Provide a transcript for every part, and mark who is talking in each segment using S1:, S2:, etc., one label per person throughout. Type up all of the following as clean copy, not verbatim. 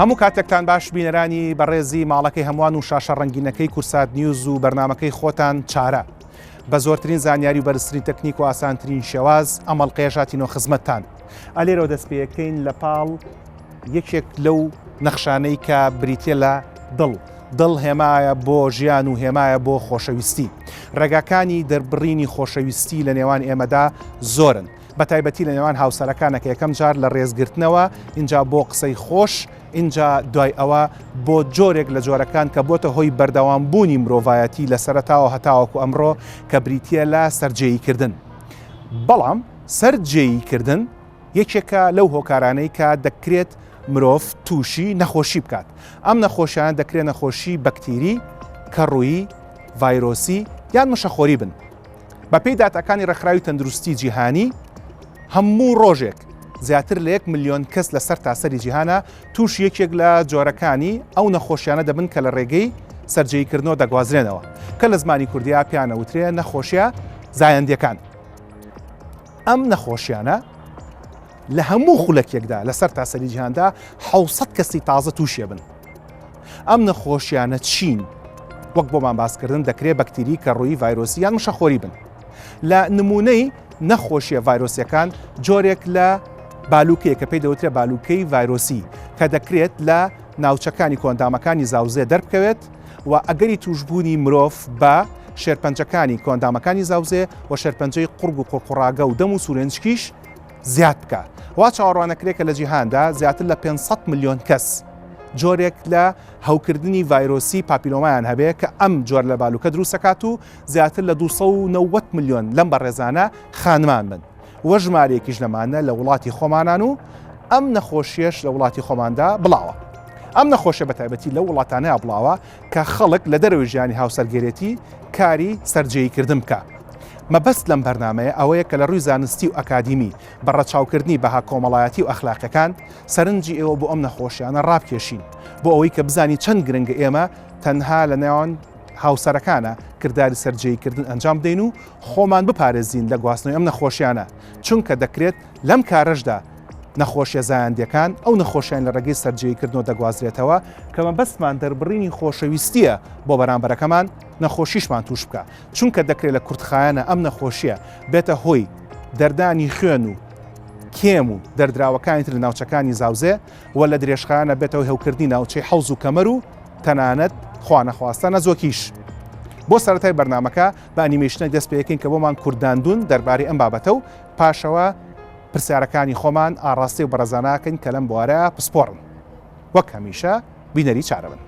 S1: هەموو کاتێکتان باش بینەرانی بەڕێزی ماڵەکەی هەمووان و شاشە ڕەنگینەکەی کورسات نیوز و بەرنمەکەی خۆتان چارە بە زۆرترین زانیاری و بەرزترین تەکنیک و ئاسانترین شێواز ئەم ئەڵقەیەش هاتینەوە خزمەتتان. ئا لێرەوە دەست پێیەکەین لە پاڵ یەکێک لەو نەخشانەی کە بریتیە لە دڵ. دڵ هێمایە بۆ ژیان و هێمایە بۆ خۆشەویستی. ڕێگاکانی دەربڕینی خۆشەویستی لە نێوان ئێمەدا زۆرن. بە تایبەتی لە نێوان هاوسەرەکانە کە یەکەم جار لە ڕێزگرتنەوە ئینجا بۆ قسەی خۆش ئینجا دوای ئەوە بۆ جۆرێک لە جۆرەکان کە بۆتە هۆی بەردەوام بوونی مرۆڤایەتی لە سەرەتاوە هەتاوەکو ئەمڕۆ کە بریتییە لە سەرجێیی کردن. بەڵام سەرجێیی کردن یەکێکە لەو هۆکارانەی کە دەکرێت مرۆڤ تووشی نەخۆشی بکات. ئەم نەخۆشیانە دەکرێت نەخۆشی بەکتیری، کەڕوویی، ڤایرۆسی یان مشەخۆری بن. بەپێی داتاکانی ڕێکخراوی تەندروستی جیهانی، هەموو ڕۆژێک زیاتر لە یەک ملیۆن کەس لە سەرتاسەری جیهانا تووشی یەکێک لە جۆرەکانی ئەو نەخۆشیانە دەبن کە لە ڕێگەی سەرجێیکردنەوە دەگوازرێنەوە کە لە زمانی کوردیا پێیان ئەوترێ نەخۆشیە زایەندیەکان. ئەم نەخۆشیانە لە هەموو خولەکێکدا لە سەرتاسەری جیهاندا 600 کەسی تازە تووشێ بن. ئەم نەخۆشیانە چین؟ وەک بۆمان باسکردن دەکرێت بەکتیری کەڕووی ڤایرۆسی یان مشەخۆری بن. لە نمونەی نەخۆشیە ڤایرۆسیەکان جۆرێک لە بالوکەیە کە پێی دەوترێت بالوکەی ڤایرۆسی کە دەکرێت لە ناوچەکانی کۆئەندامەکانی زاوزێ دەربکەوێت و ئەگەری توشبوونی مرۆڤ بە شێرپەنجەکانی کۆئەندامەکانی زاوزێ و شێرپەنجەی قوڕگ و قوڕقوڕاگە و دەم و سورێنچکیش زیاد بکە. وا چاوەڕوانەکرێت کە لە جیهاندا زیاتر لە 500 ملیۆن کەس جۆرێک لە هەوکردنی ڤایرۆسی پاپیلۆمایان هەبێ کە ئەم جۆر لە بالوکە دروستەکات و زیاتر لە 290 ملیۆن لەم بەڕێزانە خانمان بن و ژمارەیەکیش لەمانە لە وڵاتی خۆمانان و ئەم نەخۆشیەش لە وڵاتی خۆماندا بڵاوە. ئەم نەخۆشیە بە تایبەتی لەو وڵاتانەیە بڵاوە کە خەڵک لە دەرەوەی ژیانی هاوسەرگێرێتی کاری سەرجێیکردن بکا. مەبەست لەم بەرنامەیە ئەوەیە کە لە ڕووی زانستی و ئەکادیمی بە ڕەچاوکردنی بەها کۆمەڵایەتی و ئەخلاقیەکان سەرنجی ئێوە بۆ ئەم نەخۆشیانە ڕابکێشین بۆ ئەوەی کە بزانین چەند گرنگە ئێمە تەنها لە نێوان هاوسەرەکانە کرداری سەرجێیکردن ئەنجام بدەین و خۆمان بپارێزین لە گواستنەوەی ئەم نەخۆشیانە چونکە دەکرێت لەم کارەشدا نەخۆشیە زایەندیەکان ئەو نەخۆشیان لە ڕێگەی سەرجێیکردنەوە دەگوازرێتەوە کە مەبەستمان دەربڕینی خۆشەویستیە بۆ بەرامبەرەکەمان نەخۆشیشمان توش بکە چونکە دەکرێت لە کورتخایەنە ئەم نەخۆشیە بێتە هۆی دەردانی خوێن و کێم و دەردراوەکانی تر لە ناوچەکانی زاوزێ و لە درێژخایەنە بێتەوە هەوکردنی ناوچەی حەوز و کەمەر و تەنانەت خوانەخواستە نەزۆکیش. بۆ سەرەتای بەرنامەکە بە ئەنیمەیشنێک دەست پێەکەین کە بۆمان کورداندون دەربارەی ئەم بابەتە و پاشەوە پرسیارەکانی خۆمان ئاڕاستەی و بەڕێزاناکەین کە لەم بوارە پسپۆڕن. وەک هەمیشە بینەری چارە بن.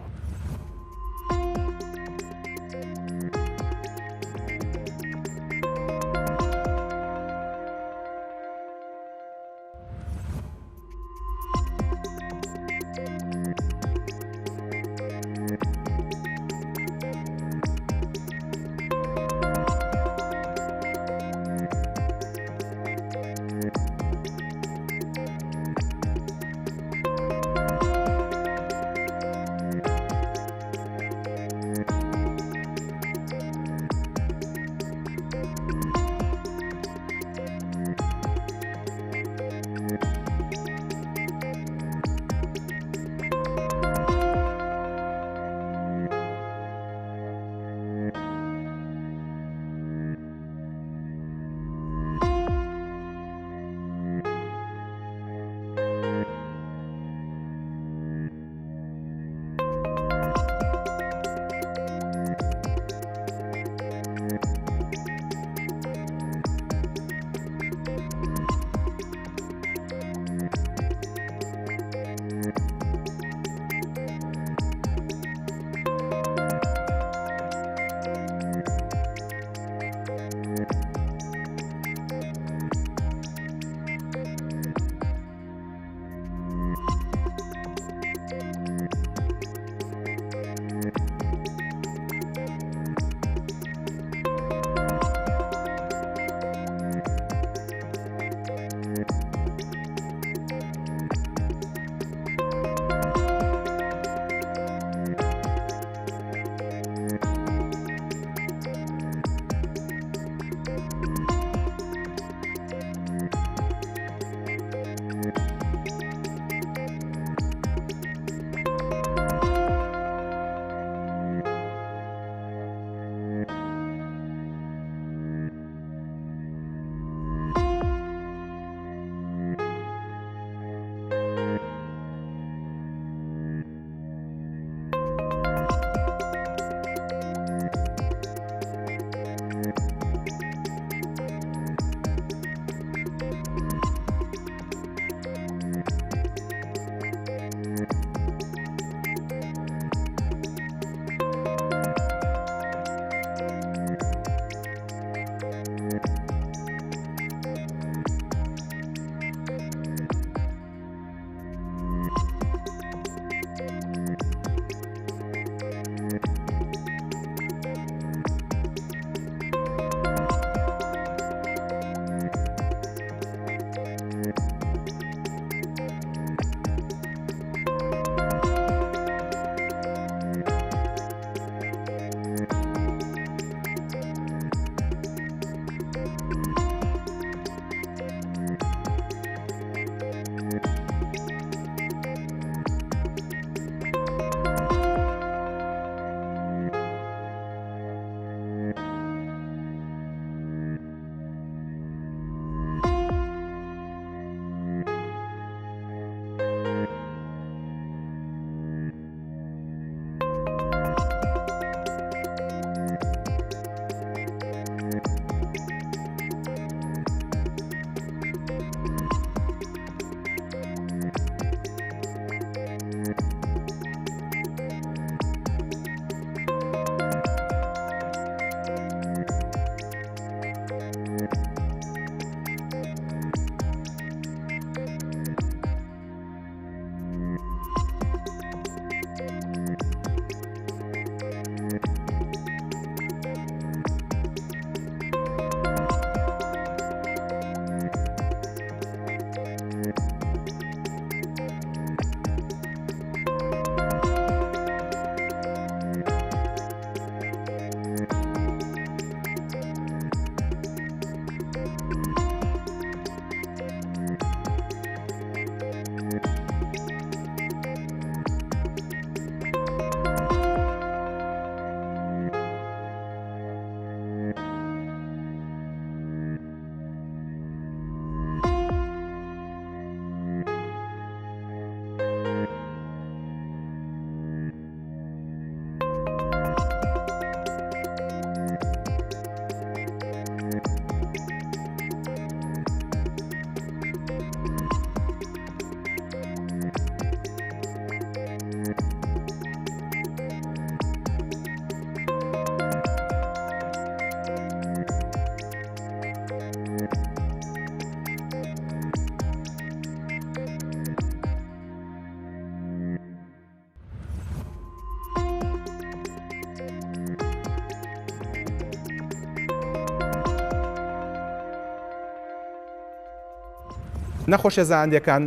S1: نەخۆشیە زایەندیەکان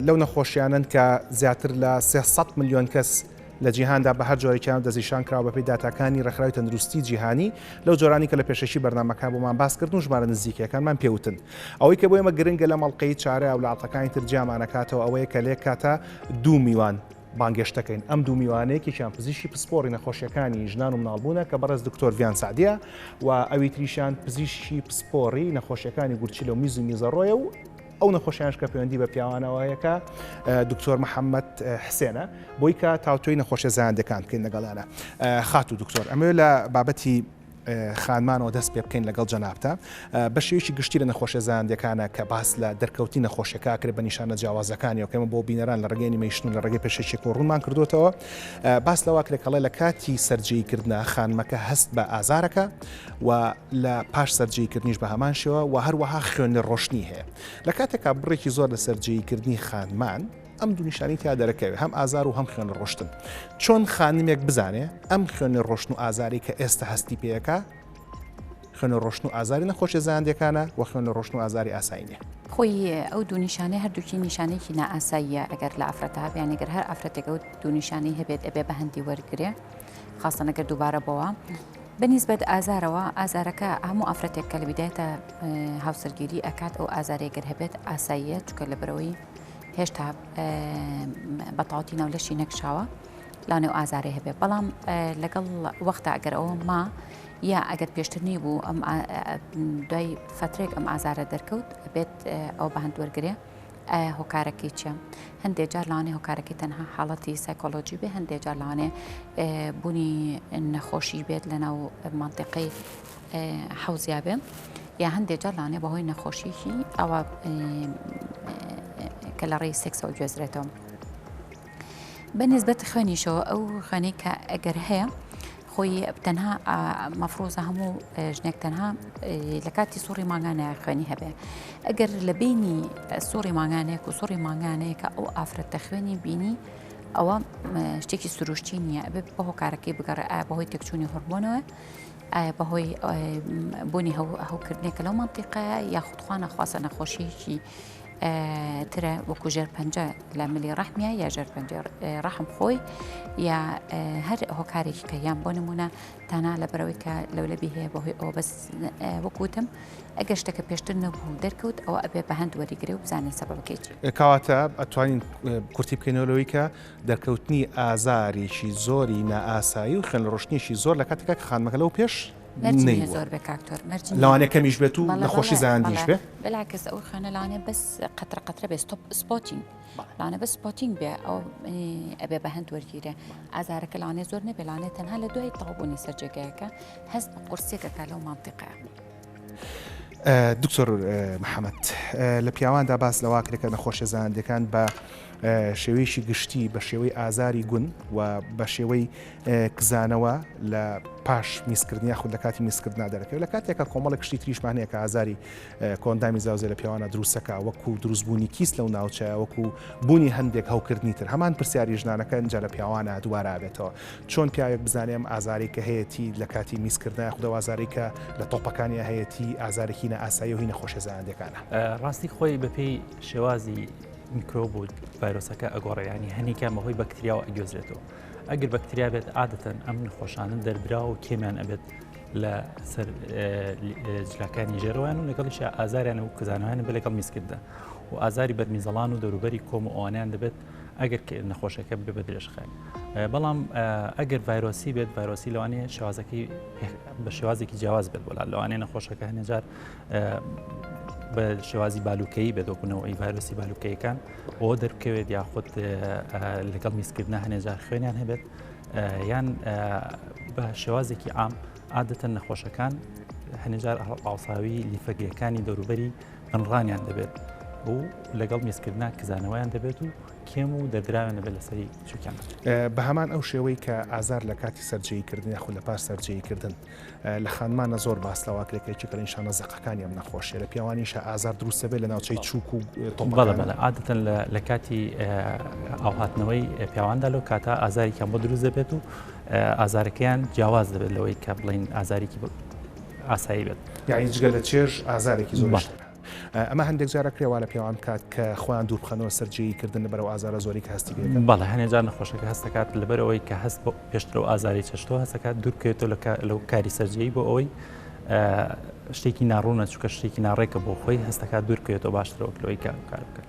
S1: لەو نەخۆشیانەن کە زیاتر لە 300 ملیۆن کەس لە جیهاندا بە هەر جۆرێکیان دەستنیشان کراوە بەپێی داتاکانی ڕێکخراوی تەندروستی جیهانی لەو جۆرانی کە لە پێشەکی بەرنامەکە بۆمان باس کردن و ژمارە نزیکەکانمان پێوتن ئەوەی کە بۆ ئێمە گرنگە لەم ئەڵقەی چارە و لە ئەڵقەکانی تر جیامانەکاتەوە ئەوەیە کە لێک کاتە دوو میوان بانگێشتەکەین ئەم دوو میوانە یەکێکیان پزیشکی پسپۆڕی نەخۆشیەکانی ژنان و مناڵبوونە کە بەڕێز دکتۆر ڤیان سەعدیە و ئەوی تریشیان پزیشکی پسپۆڕی نەخۆشیەکانی گورچیلە و میز و میزەڕۆیە و ئەو نەخۆشیانش کە پەیوەندی بە پیاوانەوە هەیە کە دکتۆر محەممەد حسێنە بۆی کە تاوتۆی نەخۆشیە زایەندەکان بکەین لەگەڵیانە خاتوو دکتۆر ئەمەوێت لە بابەتی خانمانەوە دەست پێ بکەین لەگەڵ جەنابتا بە شێوەیەکی گشتی لە نەخۆشیە زایەندیەکانە کە باس لە دەرکەوتنی نەخۆشیەکە ئەکرێت بە نیشانە جیاوازەکانیەوە کە ئێمە بۆ بینەران لە ڕێگەی ئەنیمەیشن و لە ڕێگەی پێشەکیەکەوە ڕوونمان کردوێتەوە باس لەوە کرێت کەڵێ لە کاتی سەرجێیکردنا خانمەکە هەست بە ئازارەکە و لە پاش سەرجێیکردنیش بە هەمان شێوە و هەروەها خوێن ڕۆشنی هەیە لە کاتێکا بڕێکی زۆر لە سەرجێیکردنی خانمان ئەم دوو نیشانەی تیا دەرەکەوێ هەم ئازار و هەم خوێن ڕۆشتن چۆن خانمێک بزانێ ئەم خوێن ڕۆشن و ئازاری کە ئێستا هەستی پێەکە خوێن ڕۆشن و ئازاری نەخۆشیە زایەندیەکانە و خوێن ڕۆشن و ئازاری ئاسایی نیە.
S2: خۆی ئەو دوو نیشانەی هەردووکی نیشانەیەکی نائاساییە ئەگەر لە ئافرەتە هەبێ یان ئەگەر هەر ئافرەتێک ئەو دوو نیشانەی هەبێت ئەبێ بە هەندی وەرگرێ خاستەن ئەگەر دووبارە بۆوە بە نیسبەت ئازارەوە ئازارەکە هەموو ئافرەتێک کە لە بیدایەتە هاوسەرگیری ئەکات ئەو ئازارەی گەر هەبێت ئاساییە چونکە لەبەرەوەی هێشتا بە تەواوەتی ناو لەشی نەکشاوە لاونێ و ئازارێ هەبێ بەڵام لەگەڵ وەختە ئەگەر ئەوە ما یا ئەگەر پێشتر نی بوو ئەم دوای فترێک ئەم ئازارە دەرکەوت بێت ئەو بە هەند وەرگێ ئایا هۆکارەکەی چیە هەندێک جار لەوانەیە هۆکارەکەی تەنها حاڵەتی سایکۆلۆژی بێ هەندێک جار لەوانەیە بوونی نەخۆشی بێت لە ناو مانتیقەی حەوزیا بێ یا هەندێک جار لەوانەیە بەهۆی نەخۆشیی ئەوە کە لە ڕێی سێکسەوە گوێزرێتەوە. بە نسبەت خوێنیشەوە ئەو خوێنەی کە ئەگەر هەیە خۆی تەنها مەفرۆزە هەموو ژنێک تەنها لە کاتی سوڕی مانگانە خوێنی هەبێ ئەگەر لە بینی سوڕی مانگانێک و سوڕی مانگانەیە کە ئەو ئافرەتە خوێنی بینی ئەوە شتێکی سروشتی نییە ئەبێ بە هۆکارەکەی بگەڕێ ئایا بەهۆی تێکچوونی هۆرمۆنەوە ئایا بەهۆی بوونی هەوکردنێکە لەو مەنتیقەیە یاخود خوا نەخواستە نەخۆشیەکی ترە وەکو ژێرپەنجە لە ملی ڕەحمیە یا ژێرپەنجە ڕەحم خۆی یا هەر هۆکارێکی کە یان بۆ نمونە تانا لە بەرەوەی کە لەولەبی هەیە بەهۆی ئەوە بەس وەکوتم ئەگەر شتەکە پێشتر نەبوو دەرکەوت ئەوە ئەبێ بە هەند وەریگرێ و بزانێت سەبەبەکەی چی.
S1: کەواتە ئەتوانین کورتی بکەینەوە لەوەی کە دەرکەوتنی ئازارێکی زۆری نائاسایی و خوێنڕۆشتنێکی زۆر لە کاتێکا کە خانمەکە لەو پێش
S2: مەرج نییە زۆر بێ کاک تۆر مەرج نییە
S1: لەوانەیە کەمیش بێت و
S2: بەڵێ
S1: نەخۆشی
S2: بەڵێ
S1: زایەندیش
S2: بەڵێ
S1: بێ
S2: بەلاکەس ئەو خوێنە لەوانەیە بەس قەترە قەترە بێ ستۆپ spotting لەوانەیە بەس spotting بێ ئەو ئەبێ بە هەند وەرگیرێ ئازارەکە لەوانەیە زۆر نەبێ لەوانەیە تەنها لە دوای تەواوبوونی سەرجێگایەکە هەست بە قورسیەک ئەکا لەو مەنتیقەیە.
S1: دکتۆر محەممەد لە پیاواندا باس لەوا کرێت کە نەخۆشیە زایەندیەکان بە شێوەیەکی گشتی بە شێوەی ئازاری گون و بە شێوەی کزانەوە لە پاش میزکردن یاخود لە کاتی میزکردنا دەرەکەوێت لە کاتێکە کۆمەڵێک شتی تریشمان هەیە کە ئازاری کۆئەندامی زاوزێ لە پیاوانە دروستەکە وەکو دروستبوونی کیس لەو ناوچەیە وەکو بوونی هەندێک هەوکردنی تر هەمان پرسیاری ژنانەکە ئینجا لە پیاوانە دووبارە ئەبێتەوە چۆن پیاوێک بزانێ ئەم ئازارەی کە هەیەتی لە کاتی میزکردنا یاخود ئەو ئازارەی کە لە تۆپەکانیا هەیەتی ئازارێکی نائاسایی و هی نەخۆشیە زایەندیەکانە؟
S3: ڕاستی خۆی بەپێی شێوازی میکرۆب و ڤایرۆسەکە ئەگۆڕێ ینی هەنێکیان بەهۆی بەکتریاوە ئەگوێزرێتەوە ئەگەر بەکتریا بێت عادەتەن ئەم نەخۆشانە دەردراو و کێمیان ئەبێت لە سەر جلاکانی ژێرەوەیان و لەگەڵیشا ئازاریان و کزانەوەیان بە لەگەڵ میزکردە و ئازاری بەرمیزەڵان و دەوروبەری کۆم و ئەوانیان دەبێت ئەگەر نەخۆشەکە بێ بە درێژخایەن بەڵام ئەگەر ڤایرۆسی بێت ڤایرۆسی لەوانەیە شێوازەکەی بە شێوازێکی جیاواز بێت بۆلا لەوانەیە نەخۆشەکە هەنێجار بە شێوازی بالوکەیی بێت وەکو ڤایرۆسی بالوکەیەکان بۆ دەربکەوێت یاخود لەگەڵ میزکردە هەنێجار خوێنیان هەبێت یان بە شێوازێکی عام عادەتەن نەخۆشەکان هەنێجار ئاوساوی لیفەگرەکانی دەوروبەری بنڕانیان دەبێت و لەگەڵ میزکردنا کزانەوەیان دەبێت و کێم و دەردراویان دەبێت لەسەری چوکیان.
S1: بە هەمان ئەو شێوەی کە ئازار لە کاتی سەرجێیکردن یاخود لە پاش سەرجێیکردن لە خانمانە زۆر باس لەوە کرێت کە یەکێکە لە نیشانە زەقەکانی ئەم نەخۆشیە لە پیاوانیشە ئازار دروست دەبێت لە ناوچەی چوک و تۆپەکان.
S3: بەڵێ بەڵێ عادەتەن لە کاتی ئاوهاتنەوەی پیاواندا لەو کاتە ئازارێکیان بۆ دروست دەبێت و ئازارەکەیان جیاواز دەبێت لەوەی کە بڵین ئازارێکی ئاسایی بێت.
S1: یانی جگە لە چێژ ئازارێکی زۆریش هەیە. ئەمە هەندێک جار ئەکرێ وا لە پیاوان بکات کە خۆیان دوور بخەنەوە سەرجێیی کردن لەبەر ئەو ئازارە زۆرەی کە هەستی پێ دەکەن.
S3: بەڵێ هەنێ جار نەخۆشەکە هەست دەکات لەبەر ئەوەی کە هەست بە پێشتر ئەو ئازارەی چەشتووە هەست دەکات دوور بکەوێتەوە لەو کاری سەرجێیی بۆ ئەوەی شتێکی ناڕوونە چونکە شتێکی ناڕێکە بۆ خۆی هەست دەکات دوور بکەوێتەوە باشترە وەک لەوەی کە ئەو کارە بکات.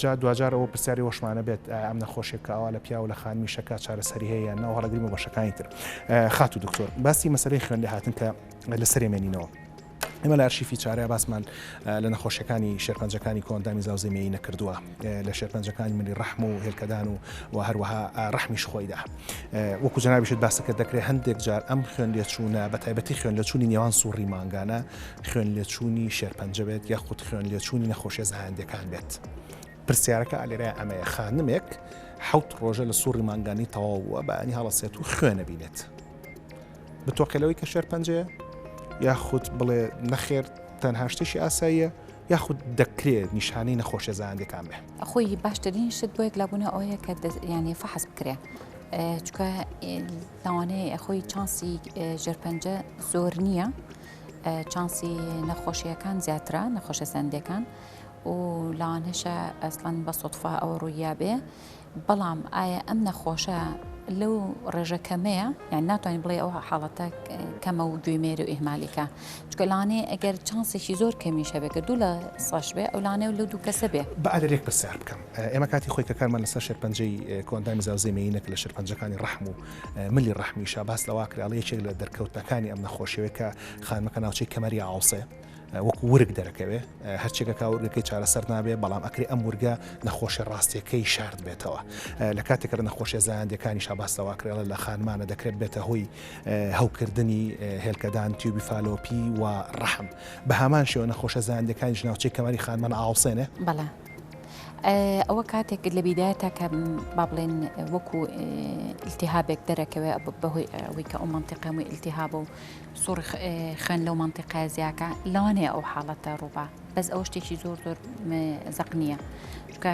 S1: جا دواجار ئەوە پرسیاری ئەوەشمانە بێت ئایا ئەم نەخۆشیە کە ئاوا لە پیاو و لە خانمی شەکا چارەسەری هەیە یان نا و هەڵەگرین بۆ بەشەکانی تر. خاتوو دکتۆر باسی مەسەلەی خوێن لێهاتن کە لەسەرێ مێنینەوە. ئێمە لە ئەرشیفی چارە باسمان لە نەخۆشیەکانی شێرپەنجەکانی کۆئەندامی زاوزێی مێینە کردووە لە شێرپەنجەکانی ملی ڕەحم و هێلکەدان و و هەروەها ڕەحمیش خۆیدا وەکو جەنابیشت باسەکە دەکرێت هەندێک جار ئەم خوێن لێچوونە بە تایبەتی خوێن لەچوونی نێوان سوڕی مانگانە خوێن لێچوونی شێرپەنجە بێت یاخود خوێن لێچوونی نەخۆشیە زایەندەکان بێت پرسیارەکە ئالێرە ئەمەیە خانمێک حوت ڕۆژە لە سوڕی مانگانی تەواو بووە بەیانی هەڵەسێت و خوێنە بینێت بتۆقێ لەوەی کە شێرپەنجەیە یاخود بڵێ نەخێر تەنها شتێکی ئاساییە یاخود دەکرێت نیشانەی نەخۆشیە زایەندەکان بێ.
S2: خۆی باشترین شت بۆ یەکلابوونە ئەوەیە کە یانێ فەحس بکرێ چونکە لەوانەیە خۆی چانسی ژێرپەنجە زۆر نییە چانسی نەخۆشیەکان زیاترە نەخۆشە زەندەکان و لەوانەشە ئەسڵەن بە سوتفە ئەوە ڕوویا بێ بەڵام ئایا ئەم نەخۆشە لەو ڕێژە کەمەیە یان ناتوانین بڵێ ئەو حاڵەتە کەمە و گوێی مێری و ئیهمالیکە چونکە لانەیە ئەگەر چانسێکی زۆر کەمیش هەبێ کە دوو لە سەش بێ ئەو لانەیە و لەو دوو کەسە بێ.
S1: با ئەگەر یەک پرسیار بکەم ئێمە کاتی خۆی کە کارمان لەسەر شێرپەنجەی کۆئەندامی زاوزێی مێینە کە لە شێرپەنجەکانی ڕەحم و ملی ڕەحمیشە باس لەوە کرا ئەڵێ یەکێک لە دەرکەوتنەکانی ئەم نەخۆشیەوەی کە خانمەکە ناوچەی کەمەری ئاوسێ وەکو ورگ دەرەکەوێ هەرچێکە کا ورگەکەی چارەسەر نابێ بەڵام ئەکرێ ئەم ورگە نەخۆشی ڕاستیەکەی شارد بێتەوە لە کاتێکە لە نەخۆشیە زایەندەکانی شاباس لەواکرێڵە لە خانمانە دەکرێت بێتە هۆی هەوکردنی هێلکەدان تیوبی فالۆپی و ڕەحم بە هەمان شێوە نەخۆشە زایەندەکانیش ناوچەی کەمەری خانمان ئاوسێنێ.
S2: بەڵێ ئەوە کاتێک لە بیدایەتە کە با بڵێن وەکو ئیلتیهابێک دەرەکەوێ بەهۆی ئەوەی کە ئەو مەنتیقەمەی ئیلتیهابە و سوڕی خوێن لەو مەنتیقەیە زیاکە لەوانەیە ئەو حاڵەتە ڕووبا بەس ئەوە شتێکی زۆر زۆر زەق نییە چونکە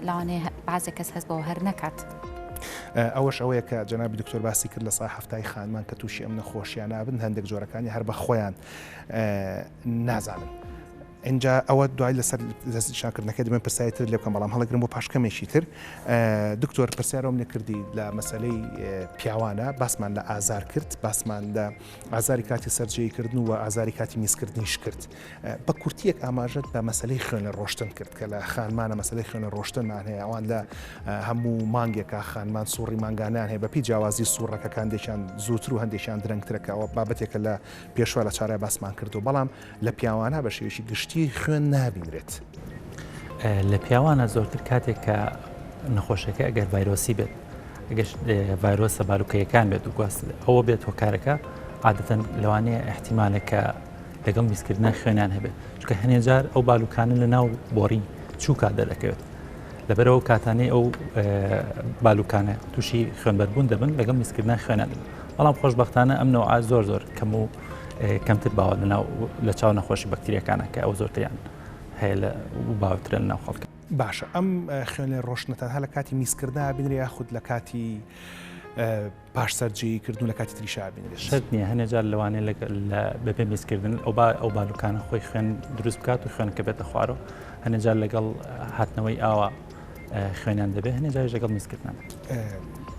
S2: لەوانەیە بازێک کەس هەست بەوە هەر نەکات.
S1: ئەوەش ئەوەیە کە جەنابی دکتۆر باسی کرد لە سا هەفتای خانمان کە تووشی ئەم نەخۆشیانە بن هەندێک جۆرەکانی هەر بە خۆیان نازانن. ئینجا ئەوە دوای لەسەر دەستنیشانکردنەکەی دەمەوێت پرسیاری ترت لێ بکەم بەڵام هەڵەگرم بۆ پاش کەمێکی تر دکتۆر پرسیارەوەم لێ کردی لە مەسەلەی پیاوانە باسمان لە ئازار کرد باسمان لە ئازاری کاتی سەرجێی کردن و ئازاری کاتی میزکردنیش کرد بە کورتیەک ئاماژەت بە مەسلەی خوێن لە ڕۆشتن کرد کە لە خانمانە مەسلەی خوێن لە ڕۆشتنمان هەیە ئەوان لە هەموو مانگێکا خانمان سوڕی مانگانیان هەیە بەپی جیاوازی سوڕەکەکان دێکیان زووتر و هەندێکیان درەنگترەکە ئەوە بابەتێکە لە پێشوە لە چارای باسمان کردو بەڵام لە پیاوانە بە شێوەیەکی گشتی خوێن نابینرێت.
S3: لە پیاوانە زۆرتر کاتێک کە نەخۆشەکە ئەگەر ڤایرۆسی بێت ئەگەر ڤایرۆسە بالوکەیەکان بێت و گواست ئەوە بێت هۆکارەکە عادەتەن لەوانەیە احتیمالە کە لەگەڵ میزکردنە خوێنیان هەبێت چونکە هەنێ جار ئەو بالوکانە لە ناو بۆڕی چووکا دەردەکەوێت لەبەرەوە کاتانەی ئەو بالوکانە تووشی خوێنبەربوون دەبن لەگەڵ میزکردن خوێنیان دەبن بەڵام خۆشببختانە ئەم نەوعە زۆر زۆر کەم و کەمتر باوە لەناو لە چاو نەخۆشی بەکتریەکانە کە ئەو زۆرتریان هەیە لە باوترە لەناو خەڵک.
S1: باشە ئەم خوێنێ ڕۆشتنە تەنها لە کاتی میزکردنا بینرێ یاخود لە کاتی پاش سەرجێی کردن و لە کاتی تریشا بینرێت؟
S3: شەرت نییە هەنێ جار لەوانەیە لە بەبێ میزکردن ئەو با ئەو بالوکانە خۆی خوێن دروست بکات و خوێنەکە بێتە خوارەوە هەنێ جار لەگەڵ هاتنەوەی ئاوە خوێنیان دەبێت هەنێ جاریش لەگەڵ میزکردن.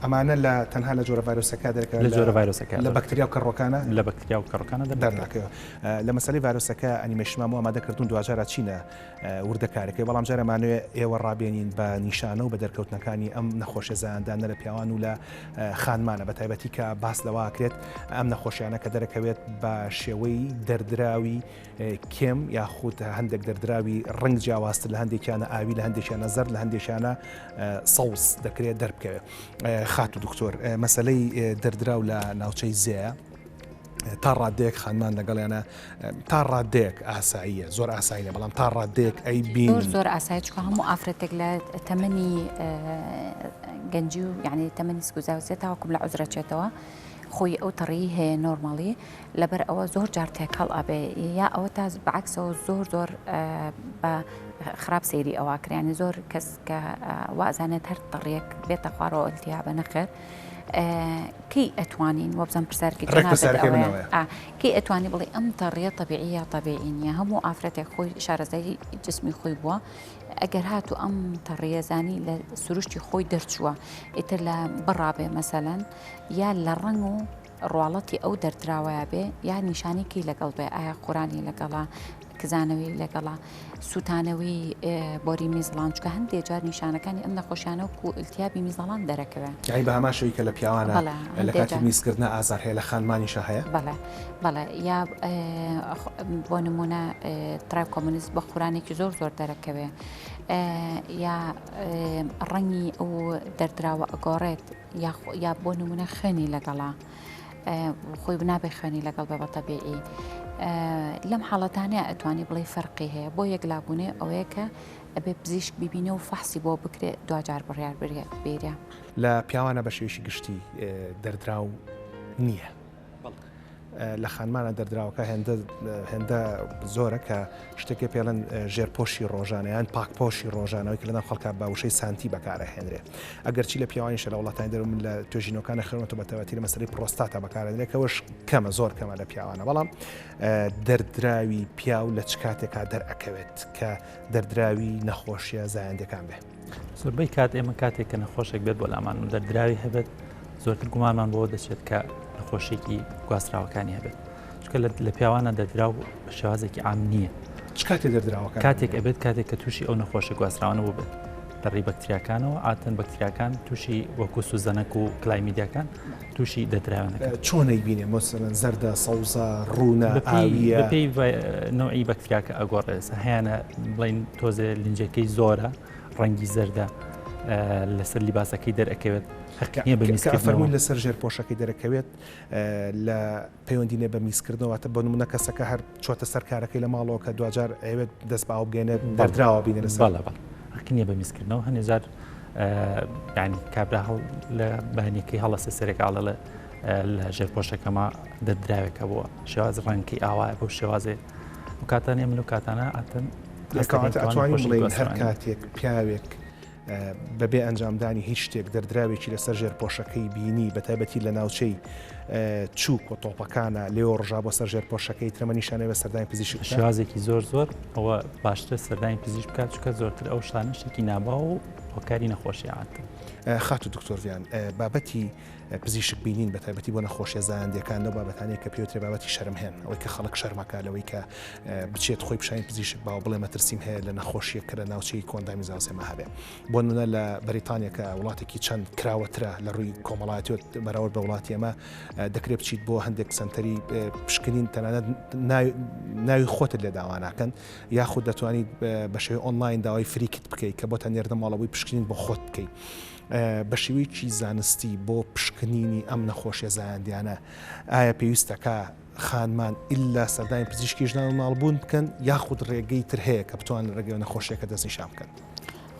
S1: ئەمانە لە تەنها لە جۆرە ڤایرۆسەکە دەرەکەوێت
S3: لە جۆرە ڤایرۆسەکە
S1: لە بەکتریا و کەڕوەکانە
S3: لە بەکتریا و کەڕوەکانە
S1: دەرناکەوێت لە مەسەلەی ڤایرۆسەکە ئەنیمەیشنمان بۆ ئامادە کردوون دواجارە چینە وردەکارەکەی بەڵام جارە مانوێ ئێوە ڕابێنین بە نیشانە و بە دەرکەوتنەکانی ئەم نەخۆشیە زایەندانە لە پیاوان و لە خانمانە بە تایبەتی کە باس لەوە کرێت ئەم نەخۆشیانە کە دەرەکەوێت بە شێوەی دەردراوی کێم یاخود هەندێک دەردراوی ڕەنگ جیاوازتر لە هەندێکیانە ئاوی لە هەندێکیانە زەرد لە هەندێکیانە سەوز دەکرێت دەربکەوێت خاتو دکتۆر مەسلەی دەردراو لە ناوچەی زێە تا ڕادەیەک خانمان لەگەڵیانە تا ڕادەیەک ئاساییە زۆر ئاساییە بەڵام تا ڕادەیەک ئەی بین
S2: زۆر زۆر ئاسایی چکە هەموو ئافرەتێک لە تەمەنی گەنجی و یعنی تەمەنی سکوزاوسێ تاوەکم لە عزرەچێتەوە خۆی ئەو تەڕی هەیە نۆرماڵی لەبەر ئەوە زۆر جار تێکەڵ ئەبێ یا ئەوە تا بەعکسەوە زۆر زۆر بە. خراپ سەیری ئەوە کرانی زۆر کەس کە وازانێت هەر تەڕیەک بێتە خوارەوە التهابە نەخێر کەی ئەتوانین وەبزان پرسیارکی کەی ئەتوانی بڵێ ئەم تەڕیە طبیعی یا طبیعی نییە هەموو ئافرەتێک خۆی شارەزایی جسمی خۆی بووە ئەگەر هاتو ئەم تەڕیە زانی لە سروشتی خۆی دەرچووە ئیتر لە بڕابێ مەسەلەن یا لە ڕەنگ و ڕواڵەتی ئەو دەردراوەیا بێ یا نیشانەی لەگەڵ بێ ئایا قورانی لەگەڵا کزانەوەی لەگەڵا سووتانەوەی بۆری میزڵان چکە هەندێک جار نیشانەکانی ئەم نەخۆشیانە وەکو التیابی میزەڵان دەرەکەوێ.
S1: یانی بە هەمان شێوەی کە لە پیاوانە لە کاتی میزکردنا ئازار هەیە لە خانمانیشا هەیە؟
S2: بەڵێ بەڵێ یا بۆ نمونە trichomonas بە خورانێکی زۆر زۆر دەرەکەوێ یا ڕەنگی ئەو دەردراوە ئەگۆڕێت یا بۆ نمونە خوێنی لەگەڵا خۆی بنابێ خوێنی لەگەڵ بە بەتەبیعی لەم حاڵەتانە ئەتوانی بڵێ فەرقی هەیە بۆ یەکلابوونێ ئەوەیە کە ئەبێ پزیشک ببینێ و فەحسی بۆ بکرێ دواجار بڕیار بێرە.
S1: لە پیاوانە بە شێوەیەکی گشتی دەردراو نییە. لە خانمانە دەردراوەکە هێندە هێندە زۆرە کە شتێکێ پێڵێن ژێرپۆشی ڕۆژانە یان پاکپۆشی ڕۆژانەوەی کە لەناو خەڵکا بە وشەی سانتی بەکارەهێنرێ ئەگەرچی لە پیاوانیشە لە وڵاتانی دەرەوە من لە توێژینەوەکانە خوێنەوە بە تایبەتی لە مەسەلەی پرۆستاتا بەکارەهێنرێ کەوەش کەمە زۆر کەمە لە پیاوانە بەڵام دەردراوی پیاو لە چ کاتێکا دەرئەکەوێت کە دەردراوی نەخۆشیە زایەندەکان بێ.
S3: زۆربەی کات ئێمە کاتێک کە نەخۆشێک بێت بۆ لامان و دەردراوی هەبێت زۆرتر گومانمان بۆ دەچێت کە نەخۆشیێکی گواستراوەکانی هەبێت چکە لە پیاوانە دەردراو بە شێوازێکی عام نییە
S1: چ کاتێ دەردراوەکە
S3: کاتێک ئەبێت کاتێک کە تووشی ئەو نەخۆشی گواستراوانە بوو بێت لە ڕێی بەکتریاکانەوە ئاتن بەکتریاکان تووشی وەکو سوزەنەک و کلایمیدیاکان تووشی دەردراوێن دەکەن.
S1: چۆن ئەیبینێ مەسەلەن زەردە، سەوزە، ڕوونە، ئاوییە؟
S3: بەپێی نەوعی بەکتریاکە ئەگۆڕێ. ئێستا هەیانە بڵێین تۆزێ لنجەکەی زۆرە، ڕەنگی زەردە، لەسەر لیباسەکەی دەرئەکەوێت. هەقی نییە بە میزکردنەوە.
S1: کە فەرمووی لەسەر ژێرپۆشەکەی دەرەکەوێت لە پەیوەندی نیە بە میزکردنەوە واتە بۆ نمونە کەسەکە هەر چۆتە سەر کارەکەی لە ماڵەوە کە دواجار ئەیەوێت دەست بە ئاو بگەێنێت دەردراوە بینێ لەسەر
S3: بەڵێ بەڵێ حەقی نیە بە میزکردنەوە هەنێ جار یعنی کابرا هەڵ لە بەیانیەکەی هەڵەسێ سەرێک ئاڵێ لە ژێرپۆشەکەما دەردراوێکە بووە شێواز ڕەنگی ئاوایە بەو شێوازێ و کاتانێ من و کاتانە ئەتن
S1: ئەتوانین بڵێین هەر کاتێک پیاوێک بەبێ ئەنجامدانی هیچ شتێک دەردراوێکی لەسەر ژێرپۆشەکەی بینی بەتایبەتی لە ناوچەی چوک و تۆپەکانە لێوە ڕژا بۆ سەر ژێرپۆشەکەی ترەمە نیشانەی بە سەردانی پزیشک
S3: بکات. شێوازێکی زۆر زۆر ئەوە باشترە سەردانی پزیشک بکات چونکە زۆرتر ئەو شتانە شتێکی ناباو و هۆکاری نەخۆشی عادەتەن.
S1: خاتوو دکتۆر ڤیان بابەتی پزیشک بینین بە تایبەتی بۆ نەخۆشیە زایەندیەکان لەو بابەتانەیە کە پێوترێ بابەتی شەرمهێن ئەوەی کە خەڵک شەرمەکە لەوەی کە بچێت خۆی پیشانی پزیشک باو بڵێ مەترسیم هەیە لە نەخۆشیە کە لە ناوچەی کۆندامی زاوزێمە هەبێ بۆ نمونە لە بەریتانیا کە وڵاتێکی چەند کراوەترە لە ڕووی کۆمەڵایەتی بەراورد بە وڵاتی ئەمە دەکرێت بچیت بۆ هەندێک سنتەری پشکنین تەنانەت ناوی خۆتت لێ داوا ناکەن یاخود دەتوانیت بە شێوەی ئۆنلاین داوای free kit بکەیت کە بۆتە نێردە ماڵەوەی پشکنین بۆ خۆت بکەیت. بە شێوەیەکی زانستی بۆ پشکنینی ئەم نەخۆشیە زایەندیانە ئایا پێویستەکە خانمان ئیلا سەردانی پزیشکی ژنان و منداڵبوون بکەن یاخود ڕێگەی تر هەیە کە بتوانن لە ڕێگەیەوە نەخۆشیەکە دەستنیشان بکەن؟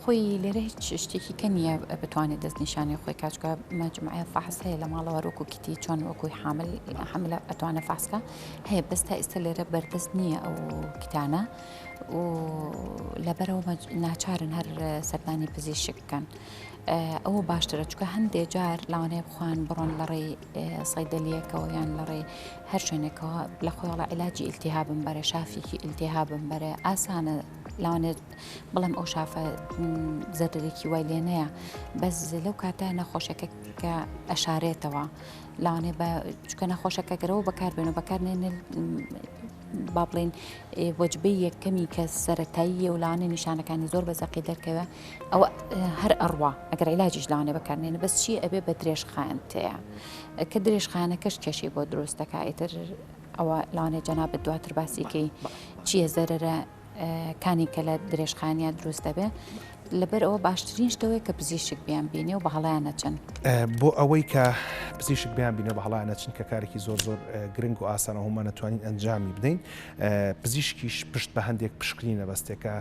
S2: خۆی لێرە هیچ شتێکی کە نییە بتوانێت دەستنیشانی خۆی کاچکە مەجموعەیە فەحس هەیە لە ماڵەوە وەکو kit ی چۆن وەکوی حامل حملە ئەتوانە فەحسکە هەیە بەس تا ئێستا لێرە بەردەست نییە ئەو kit انە و لەبەرەوە ناچارن هەر سەردانی پزیشک بکەن. ئەوە باشترە چکە هەندێ جار لەوانەیە بخوان بڕۆن لە ڕێی سەیدەلیەکەوە یان لە ڕێی هەر شوێنێکەوە لە خۆیڵە عیلاجی ئیلتیهابم بەرە شافێکی ئیلتیهابم بەرە ئاسانە لەوانێت بڵێم ئەو شافە زەرەرێکی وای لێ نەیە بەس لەو کاتە نەخۆشەکە کە ئەشارێتەوە لەوانەیە بە چکە نەخۆشەکە گەرەوە بەکاربێن و بەکارنێن با بڵێین وەجبەی یەکەمی کە سەتاییە و لاوانێ نیشانەکانی زۆر بە زەقی دەرکەوێ ئەوە هەر ئەڕوا ئەگەر عیلاجیش لاوانێ بەکارنێنە بەس چی ئەبێ بە درێژخایەن تەیە کە درێژخانەکەش کێشەی بۆ دروست دەکا ئیتر ئەوە لاوانێ جەنابت دواتر باسیکەی چییە زەرەرە کانی کە لە درێژخانە دروست دەبێ لەبەر ئەوە باشترین شتەوەی کە پزیشک بیان بینێ و بە هەڵیان نەچن.
S1: بۆ ئەوەی کە پزیشک بیان بینێ بە هەڵیان نەچن کە کارێکی زۆر زۆر گرنگ و ئاسانە هەموومان ئەتوانین ئەنجامی بدەین پزیشکیش پشت بە هەندێک پشکنین ئەبەستێ کە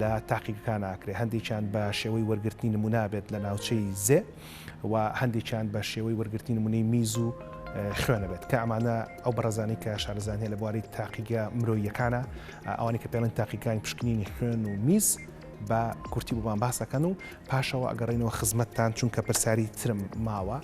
S1: لە تاقیگەکان ئاکرێ هەندێکیان بە شێوەی وەرگرتنی نمونە بێت لە ناوچەی زێ و هەندێکیان بە شێوەی وەرگرتنی نمونەی میز و خوێنە بێت کە ئەمانە ئەو بەڕێزانەی کە شارەزایان هەیە لە بواری تاقیگە مرۆییەکانە ئەوانەی کە پێڵێن تاقیگەکانی پشکنینی خوێن و میز بە کورتی بۆمان باس دەکەن و پاشەوە ئەگەڕینەوە خزمەتتان چونکە پرسیاری ترم ماوە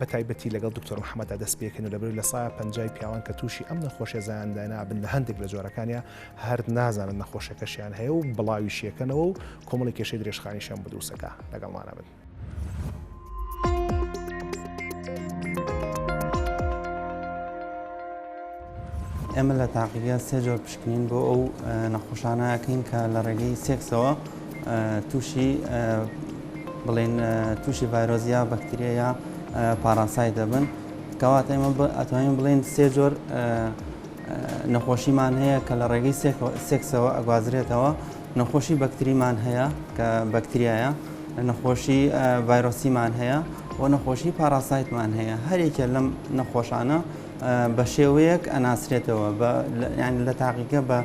S1: بە تایبەتی لەگەڵ دکتۆر محەممەدا دەست پێکەن و لەبەر لە سایە پەنجای پیاوان کە تووشی ئەم نەخۆشیە زایەندە نابن لە هەندێک لە جۆرەکانیا هەر نازانن نەخۆشیەکەشیان هەیە و بڵاویشیەکەنەوە و کۆمەڵی کێشەی درێژخانیشیان بۆ دروستەکە لەگەڵمانە بن.
S4: ئێمە لە تاقیگە سێ جۆر پشکنین بۆ ئەو نەخۆشانە ئەکەین کە لە ڕێگەی سێکسەوە تووشی بڵێن تووشی ڤایرۆس یا بەکتریا یا parasite دەبن کەواتە ئێمە ئەتوانین بڵێن سێ جۆر نەخۆشیمان هەیە کە لە ڕێگەی سێکسەوە ئەگوازرێتەوە نەخۆشی بەکتریمان هەیە کە بەکتریایە، نەخۆشی ڤایرۆسیمان هەیە و نەخۆشی parasite مان هەیە. هەر یەکێ لەم نەخۆشانە بە شێوەیەک ئەناسرێتەوە یان لە تاقیگە بە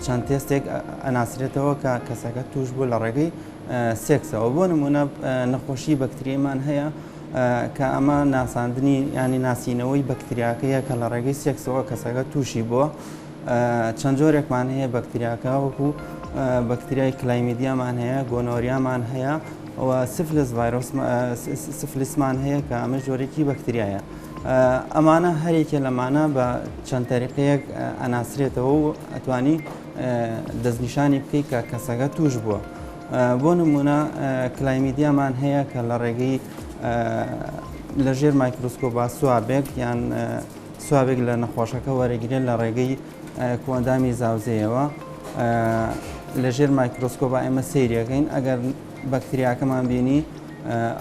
S4: چەند تێستێک ئەناسرێتەوە کە کەسەکە توش بوو لە ڕێگەی سێکسەوە. بۆ نمونە نەخۆشی بەکتریمان هەیە کە ئەمە ناساندنی ینی ناسینەوەی بەکتریاکەیە کە لە ڕێگەی سێکسەوە کەسەکە تووشی بووە. چەند جۆرێکمان هەیە بەکتریاکە وەکو بەکتریای کلایمیدیامان هەیە، گۆنۆریامان هەیە و سفلس ڤایرۆس سفلسمان هەیە کە ئەمە جۆرێکی بەکتریایە. ئەمانە هەرێکێ لەمانە بە چەند تەریقەیەک ئەناسرێتەوە و ئەتوانی دەستنیشانی بکەیت کە کەسەکە توش بووە. بۆ نمونە کلایمیدیامان هەیە کە لە ڕێگەی لە ژێر مایکرۆسکۆبا swab ێک یان swab ێک لە نەخۆشەکە وەرەگیرێت لە ڕێگەی کۆئەندامی زاوزێیەوە لە ژێر مایکرۆسکۆبا ئێمە سەیرەکەین ئەگەر بەکتریاکەمان بینی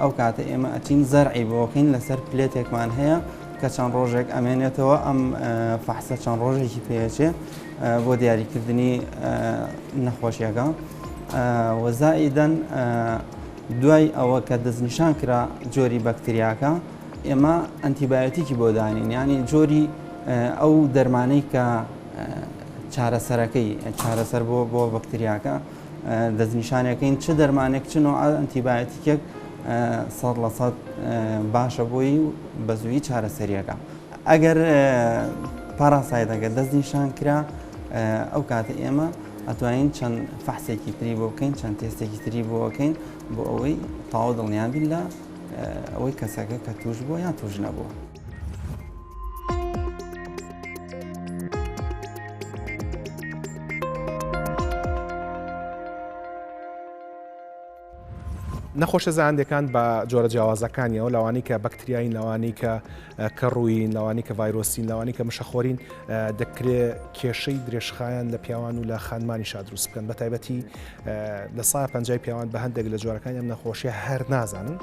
S4: ئەو کاتە ئێمە ئەچین زەرعی بۆکەین لەسەر plate ێکمان هەیە کە چەند ڕۆژێک ئەمێنێتەوە ئەم فەحسە چەند ڕۆژێکی پێچێ بۆ دیاریکردنی نەخۆشیەکە وەزائیدەن دوای ئەوە کە دەستنیشان کرا جۆری بەکتریاکە ئێمە ئەنتیبایۆتیکی بۆ دانین یانی جۆری ئەو دەرمانەی کە چارەسەرەکەی چارەسەر بۆ بۆ بەکتریاکە دەستنیشانەکەین چ دەرمانێک چ نوع ئەنتیبایۆتیکێک سەد لە سەد باشە بۆی و بە زووی چارەسەریەکە ئەگەر parasite ەکە دەستنیشان کرا ئەو کاتە ئێمە ئەتوانین چەند فەحسێکی تری بۆ بکەین چەند تێستێکی تری بۆ بکەین بۆ ئەوەی تاو دڵنیان بین لە ئەوەی کەسەکە کە توش بووە یان توش نەبووە.
S1: نەخۆشە زایەندەکان بە جۆرە جیاوازەکانیەوە لەوانەی کە بەکتریاین لەوانەی کە کەڕووین لەوانەی کە ڤایرۆسین لەوانەی کە مشەخۆرین دەکرێ کێشەی درێژخایەن لە پیاوان و لە خانمانیشا دروست بکەن بە تایبەتی لە سای پەنجای پیاوان بە هەندێک لە جۆرەکانی ئەم نەخۆشیە هەر نازانن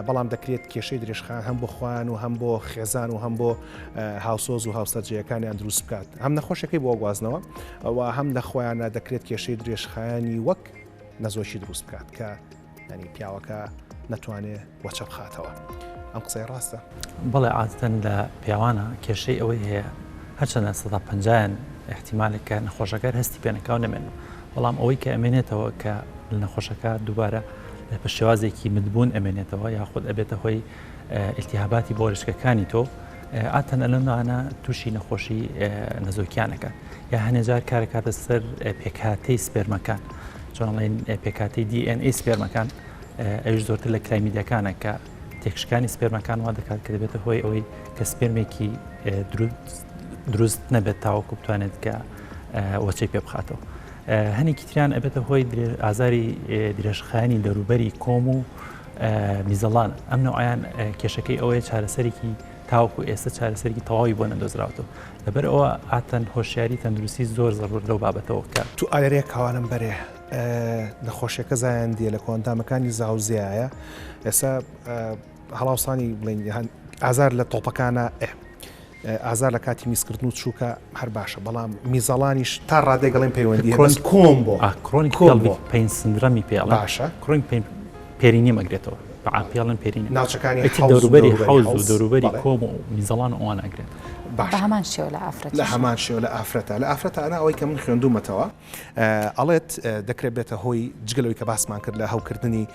S1: بەڵام دەکرێت کێشەی درێژخایەن هەم بۆ خۆیان و هەم بۆ خێزان و هەم بۆ هاوسۆز و هاوسەرجەکانیان دروست بکات هەم نەخۆشەکەی بۆ گوازنەوە و هەم لە خۆیانە دەکرێت کێشەی درێژخایەنی وەک نەزۆکی دروست بکات کە ینی پیاوەکە نەتوانێ وەچە بخاتەوە ئەم قسەی ڕاستە؟
S3: بەڵێ عادەتەن لە پیاوانە کێشەی ئەوەی هەیە هەرچەندە سەدا پەنجایان ئیحتیمالێک کە نەخۆشەکە هەستی پێنەکاو نەمێن بەڵام ئەوەی کە ئەمێنێتەوە کە لە نەخۆشەکە دووبارە بە شێوازێکی متبوون ئەمێنێتەوە یاخود ئەبێتە هۆی ئیلتیهاباتی بۆرشکەکانی تۆ ئاتەن ئەلەمانە تووشی نەخۆشی نەزۆکیانەکە یا هەنێجار کارەکاتە سەر پێکهاتەی سپێرمەکان چۆنڵێن پێکاتی DNA سپێرمەکان ئەویش زۆرتر لە کلایمیدیەکانە کە تێکشکانی سپێرمەکان وا دەکات کە دەبێتە هۆی ئەوەی کە سپێرمێکی دروست نەبێت تاوەکو بتوانێت کە وەچەی پێ بخاتەوە. هەنێکی تریان ئەبێتە هۆی ئازاری درێژخایەنی دەروبەری کۆم و میزەڵان ئەم نەوعیان کێشەکەی ئەوەیە چارەسەرێکی تاوەکو ئێستا چارەسەرێکی تەواوی بۆ نەدۆزراوەتەوە لەبەر ئەوە ئاتەن هۆشیاری تەندروستی زۆر زەرور لەو بابەتەوە کە
S1: تو ئالەرێک کاوانم بەرێ نەخۆشیەکە زایەندیە لە کۆئەندامەکانی زاوزێیە ئێستا هەڵاوسانی بڵێن ئازار لە تۆپەکانە ئێ ئازار لە کاتی میزکردن و چووکە هەر باشە بەڵام میزەڵانیش تا ڕادەی گەڵێن پەیوەندی بەس کۆم بۆ
S3: chronic pelvic pain syndrome ی پێڵ
S1: باشە
S3: chronic pain perineum ئەگرێتەوە بە عام پێڵن perineum
S1: ناوچەکانی
S3: دەوروبەری حەوز و دەوروبەری کۆم و میزەڵان ئەوان ئەگرێت
S2: باشە هەمان شێوە لە ئافرەت
S1: لە هەمان شێوە لە ئافرەتە لە ئافرەتە ئەنا ئەوەی کە من خوێندومەتەوە ئەڵێت دەکرێت بێتە هۆی جگە لەوەی کە باسمان کرد لە هەوکردنی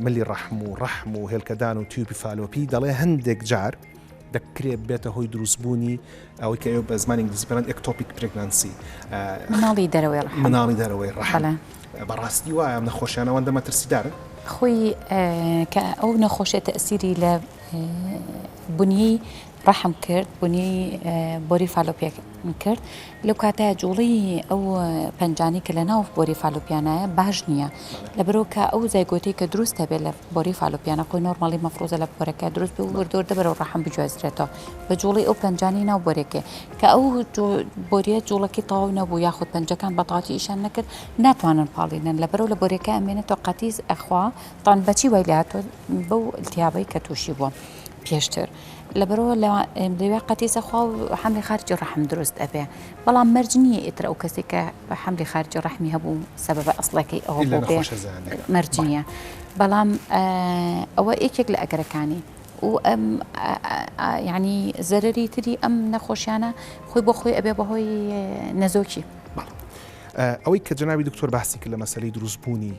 S1: ملی ڕەحم و ڕەحم و هێلکەدان و تیوپی فالۆپی دەڵێ هەندێک جار. دەکرێت بێتە هۆی دروستبوونی ئەوەی کە ئێوە بە زمانی ئینگلیزی پێڵێن ectopic pregnancy
S2: مناڵی دەرەوەی ڕەحم
S1: مناڵی دەرەوەی ڕەحم بەڕاستی وایە ئەم نەخۆشیانە ئەوەندە مەترسیدارن؟
S2: خۆی کە ئەو نەخۆشیە تەئسیری لە بنیەی ڕەحم کرد بنیەی بۆری فالۆپیەک کرد لەو کاتە جوڵەی ئەو پەنجانەی کە لە ناو بۆری فالۆپیانایە باش نییە لەبەرەوە کە ئەو زایگۆتەی کە دروست هەبێت لە بۆری فالۆپیانە خۆی نۆرمالی مەفروزە لە بۆرەکە دروست بێ و وردوردە بەرەو ڕەحم بگوێزرێتەوە بە جوڵەی ئەو پەنجانەی ناو بۆرەکەی کە ئەو بۆریە جوڵەکەی تەواو نەبوو یاخود پەنجەکان بە تەواوەتی ئیشیان نەکرد ناتوانن پاڵینن لەبەرەوە لە بۆریەکە ئەمێنێتەوە قەتیس ئەخوا تان بەچی وای لێهاتووە بەو التهابەی کە تووشی بووە پێشتر لەبەرەوە لەوێ قەتیسە خوا و حەملی خارجی ڕەحم دروست ئەبێ بەڵام مەرج نییە ئیتر ئەو کەسێک کە حەملی خارجی ڕەحمی هەبوو سەبەبە ئەسڵەکەی ئەوە بۆ بێ مەرج نییە بەڵام ئەوە یەکێک لە ئەگەرەکانی و ئەم یعنی زەرەری تری ئەم نەخۆشیانە خۆی بۆ خۆی ئەبێ بەهۆی نەزۆکی.
S1: ئەوەی کە جەنابی دکتۆر باسی کرد لە مەسەلەی دروستبوونی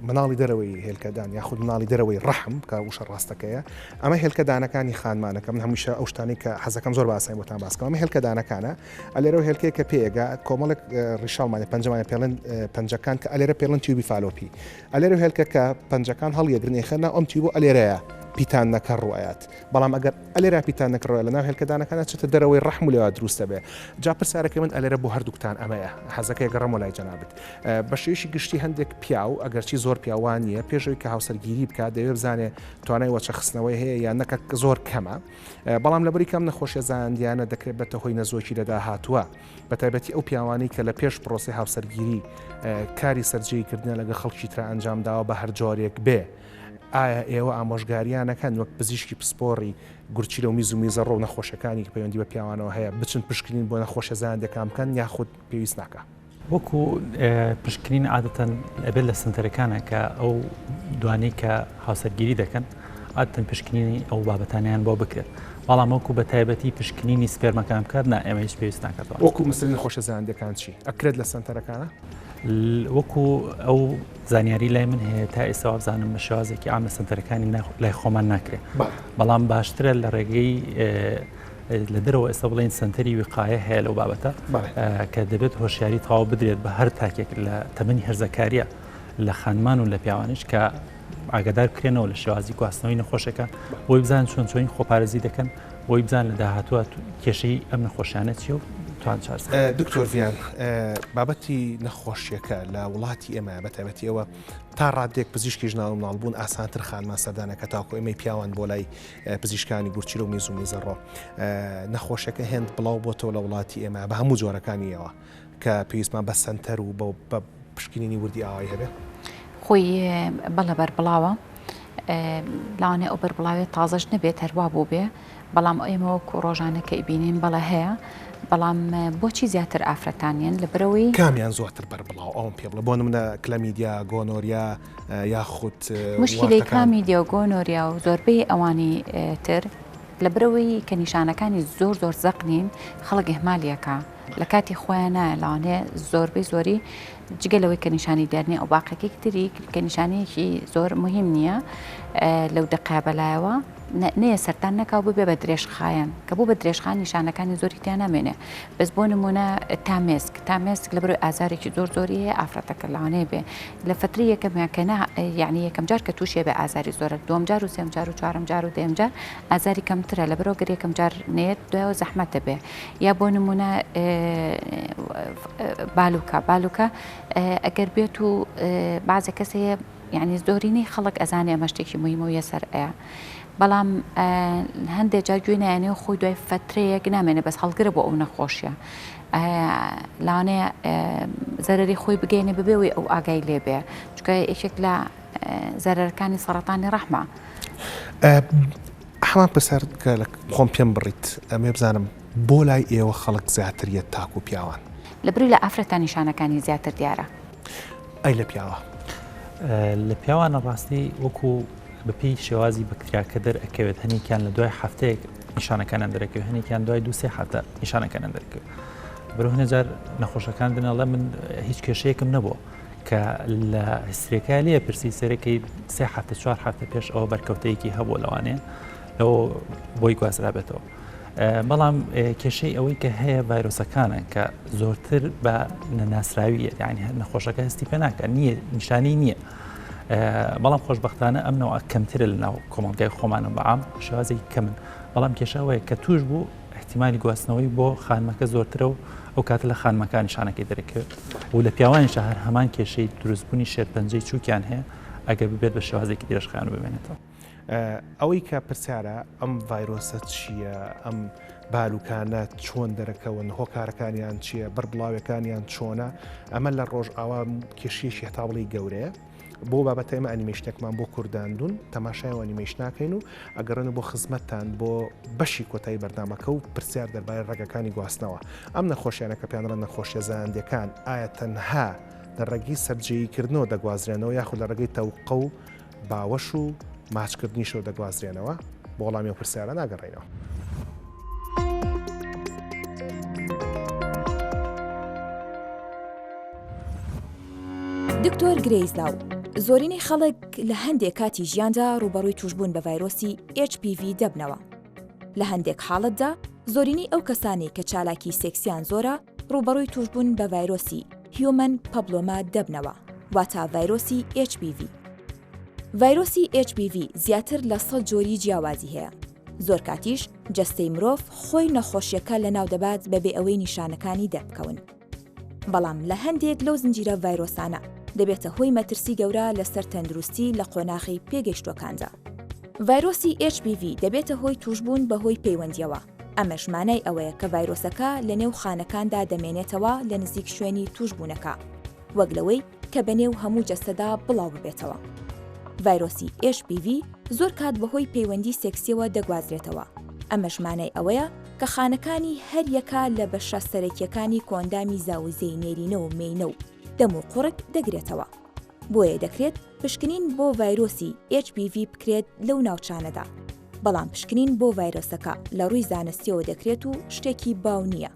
S1: مناڵی دەرەوەی هێلکەدان یاخود مناڵی دەرەوەی ڕەحم کە وشە ڕاستەکەیە ئەمە هێلکەدانەکانی خانمانەکە من هەمیشە ئەو شتانەی کە حەزەکەم زۆر باسای بۆتان باسکەم ئەمە هێلکەدانەکانە ئەلێرەوە هێلکەیە کە پێیەگا کۆمەڵێک ڕیشاڵمانە پەنجەمانە پێڵێن پەنجەکان کە ئەلێرە پێڵێن tube ی فالۆپی ئەلێرە هێلکە کە پەنجەکان هەڵیەگرن ئێخە ناو ئەم tube و ئەلێرەیە پیتاندنەکە ڕوئەیات بەڵام ئەگەر ئەلێرا پیتاندنەکە ڕۆیە لەناو هێلکەدانەکان ئەچێتە دەرەوەی ڕەحم و لەوێ دروست دەبێ جا پرسیارەکەی من ئەلێرە بۆ هەردووکتان ئەمەیە حەزەکەی گەڕەمەوە لای جەنابت بە شێوەیەکی گشتی هەندێک پیاو ئەگەرچی زۆر پیاو وا نییە پێش ئەوەی کە هاوسەرگیری بکات دەیەوێ بزانێ توانای وەچە خستنەوەی هەیە یان نە کە زۆر کەمە بەڵام لەبەری کەم نەخۆشیە زایەندیانە دەکرێت بێتە هۆی نەزۆکی لە داهاتووە بە تایبەتی ئەو پیاوانەی کە لە پێش پرۆسەی هاوسەرگیری کاری سەرجێی کردنە لەگە خەڵکی ترا ئەنجام داوە بە هەر جۆرێک بێ ئایا ئێوە ئامۆژگاریانەکەن وەک پزیشکی پسپۆڕی گورچیلە و میز و میزەڕۆ و نەخۆشیەکانی کە پەیوەندی بە پیاوانەوە هەیە بچن پشکنین بۆ نەخۆشیە زایەندەکان بکەن یاخود پێویست ناکا؟
S3: وەکو پشکنین عادەتەن ئەبێت لە سنتەرەکانە کە ئەو دوانەی کە هاوسەرگیری دەکەن عادەتەن پشکنینی ئەو بابەتانیان بۆ بکرێت بەڵام وەکو بە تایبەتی پشکنینی سپێرمەکان بکات نا ئێمە هیچ پێویست ناکاتەوە.
S1: وەکو مەسەلەی نەخۆشیە زایەندەکان چی ئەکرێت لە سەنتەرەکانە؟
S3: وەکو ئەو زانیاری لای من هەیە تا ئێستا وابزانم بە شێوازێکی عام لە سەنتەرەکانی لای خۆمان ناکرێت بەڵام باشترە لە ڕێگەی لە دەرەوە ئێستا بڵێن سەنتەری وقایە هەیە لەو بابەتە کە دەبێت هۆشیاری تەواو بدرێت بە هەر تاکێک لە تەمەنی هەرزەکاریە لە خانمان و لە پیاوانیش کە ئاگادار بکرێنەوە لە شێوازی گواستنەوەی نەخۆشەکە بۆی بزان چۆن چۆنی خۆپارێزی دەکەن بۆی بزان لە داهاتووە کێشەی ئەم نەخۆشیانە چیە و توان چارەسەر.
S1: دکتۆر ڤیان بابەتی نەخۆشیەکە لە وڵاتی ئێمە بە تایبەتی ئەوە تا ڕادێک پزیشکی ژنان و مناڵبوون ئاسانتر خانمان سەردانەکە تاکو ئێمەی پیاوان بۆ لای پزیشکانی گورچیلە و میز و میزەڕۆ نەخۆشەکە هێند بڵاو بۆتەوە لە وڵاتی ئێمە بە هەموو جۆرەکانیەوە کە پێویستمان بە سەنتەر و بە پشکنینی وردی ئاوایی هەبێ؟
S2: خۆی بەڵێ بەربڵاوە لەوانەیە ئەو بەربڵاوێ تازەش نەبێت هەروا بوو بێ بەڵام ئێمە وەکو ڕۆژانە کە ئیبینین بەڵێ هەیە بەڵام بۆچی زیاتر ئافرەتانیان لە برەوەی
S1: کامیان زۆرتر بەربڵاو ئەوم پێ بڵێ بۆ نمونە کلەمیدیا گۆنۆریا یاخود
S2: مشکلەی کلامیدیا و گۆنۆریا و زۆربەی ئەوانی تر لە برەوەی کە نیشانەکانی زۆر زۆر زەق نین خەڵک ئیهمالیەکە لە کاتی خۆیان نایە لەوانەیە زۆربەی زۆری جگە لەوەی کە نیشانی دیار نییە ئەو باقەکەی تری کە نیشانەیەکی زۆر مهم نییە لەو دقا بەلایەوە نەیە سەرتان نەکاو ببێ بە درێژخایەن کە بوو بە درێژخان نیشانەکانی زۆری تیا نامێنێ بەس بۆ نمونە تامێسک تامێسک لە بەرەوەی ئازارێکی زۆر زۆری هەیە ئافرەتەکە لەوانەیە بێ لە فتری یەکەمیان کە نا یعنی یەکەم جار کە تووشێ بە ئازاری زۆرە دووەم جار و سێم جار و چوارەم جار و دەیەم جار ئازاری کەمترە لەبەرەوە گەر یەکەم جار نێت دوایەوە زەحمەتە بێ یا بۆ نمونە بالوکە بالوکە ئەگەر بێت و بازە کەس هەیە یعنی زۆرینەی خەڵک ئەزانێ ئەمە شتێکی مهمە و یەسەر ئەیە بەڵام هەندێک جار گوێ نایەنێ و خۆی دوای فترەیەک نامێنێ بەس هەڵگرە بۆ ئەو نەخۆشیە لەوانەیە زەرەری خۆی بگەێنێ ببێەوەی ئەو ئاگای لێبێ چکە یەکێک لە زەرەرەکانی سەڕەتانی ڕەحمە.
S1: هەمان پرسیار کە لە خۆم پێم بڕیت ئەمێ بزانم بۆ لای ئێوە خەڵک زیاتر یەت تاکو پیاوان؟
S2: لە بری لە ئافرەتان نیشانەکانی زیاتر دیارە.
S1: ئەی لە پیاوە؟
S3: لە پیاوانە ڕاستی وەکو بەپێی شێوازی بەکتریاکە دەرئەکەوێت هەنێکیان لە دوای هەفتەیەک نیشانەکانیان دەرەکەوێت هەنێکیان دوای دوو سێ هەفتە نیشانەکانیان دەرەکەوێت بەرەو هەنێ جار نەخۆشەکان دنەڵێ من هیچ کێشەیەکم نەبووە کە لە history ەکە لێ پرسی سەرەکەی سێ هەفتە چوار هەفتە پێش ئەوە بەرکەوتەیەکی هەبوو لەوانەیە. لەوە بۆی گوازرابێتەوە. بەڵام کێشەی ئەوەی کە هەیە ڤایرۆسەکانە کە زۆرتر بە نەناسراویە یعنی هەر نەخۆشەکە هەستی پێ ناکە نییە نیشانەی نییە. بەڵام خۆشببختانە ئەم نەوە کەمترە لە ناو کۆمەڵگای خۆمانە بەعام شێوازێکی کەمن بەڵام کێشەوەیە کە توش بوو احتیمالی گواستنەوەی بۆ خانمەکە زۆرترە و ئەو کاتە لە خانمەکان نیشانەکەی دەرەکەوێت و لە پیاوانیشە هەر هەمان کێشەی دروستبوونی شێرپەنجەی چووکیان هەیە ئەگەر ببێت بە شێوازێکی درێژخایەن و بمێنێتەوە.
S1: ئەوەی کە پرسیارە ئەم ڤایرۆسە چییە؟ ئەم بالوکانە چۆن دەرەکەون؟ هۆکارەکانیان چییە؟ بەربڵاوەکانیان چۆنە؟ ئەمە لە ڕۆژئاوا کێشەیەکی هەتا بڵێی گەورەیە. بۆ بابەتە ئێمە ئەنیمەیشنێکمان بۆ کورداندون تەماشای و ئەنیمەیشن ناکەین و ئەگەڕێن بۆ خزمەتتان بۆ بەشی کۆتایی بەرنامەکە و پرسیار دەربارەی ڕێگەکانی گواستنەوە ئەم نەخۆشیانە کە پێیان دەڵێن نەخۆشیە زایەندیەکان ئایا تەنها لە ڕێگەی سەرجێییکردنەوە دەگوازرێنەوە یاخود لە ڕێگەی تەوقە و باوەش و ماچکردنیشەوە دەگوازرێنەوە؟ بۆ وەڵامی ئەو پرسیارە ناگەڕێینەوە.
S5: دکتۆر گرەیس لاو، زۆرینەی خەڵک لە هەندێک کاتی ژیاندا ڕووبەڕووی تووشبوون بە ڤایرۆسی HPV دەبنەوە. لە هەندێک حاڵەتدا زۆرینەی ئەو کەسانەی کە چالاکی سێکسیان زۆرە ڕووبەڕووی تووشبوون بە ڤایرۆسی Human Papilloma دەبنەوە، واتا ڤایرۆسی HPV. ڤایرۆسی HPV زیاتر لە 100 جۆری جیاوازی هەیە. زۆر کاتیش جەستەی مرۆڤ خۆی نەخۆشیەکە لەناودەبات بەبێ ئەوەی نیشانەکانی دەربکەون. بەڵام لە هەندێک لەو زنجیرە ڤایرۆسانە دەبێتە هۆی مەترسی گەورە لەسەر تەندروستی لە قۆناغی پێگەیشتووەکاندا. ڤایرۆسی HPV دەبێتە هۆی تووشبوون بەهۆی پەیوەندییەوە، ئەمەش مانای ئەوەیە کە ڤایرۆسەکە لەنێو خانەکاندا دەمێنێتەوە لە نزیک شوێنی تووشبوونەکە، وەک لەوەی کە بەنێو هەموو جەستەدا بڵاوببێتەوە. ڤایرۆسی HPV زۆر کات بەهۆی پەیوەندی سێکسیەوە دەگوازرێتەوە، ئەمەش مانای ئەوەیە کە خانەکانی هەر یەکە لە بەشە سەرەکیەکانی کۆئەندامی زاوزێی نێرینە و مێینە و دەم و قوڕگ دەگرێتەوە. بۆیە دەکرێت پشکنین بۆ ڤایرۆسی HPV بکرێت لەو ناوچانەدا. بەڵام پشکنین بۆ ڤایرۆسەکە لە ڕووی زانستیەوە دەکرێت و شتێکی باو نییە.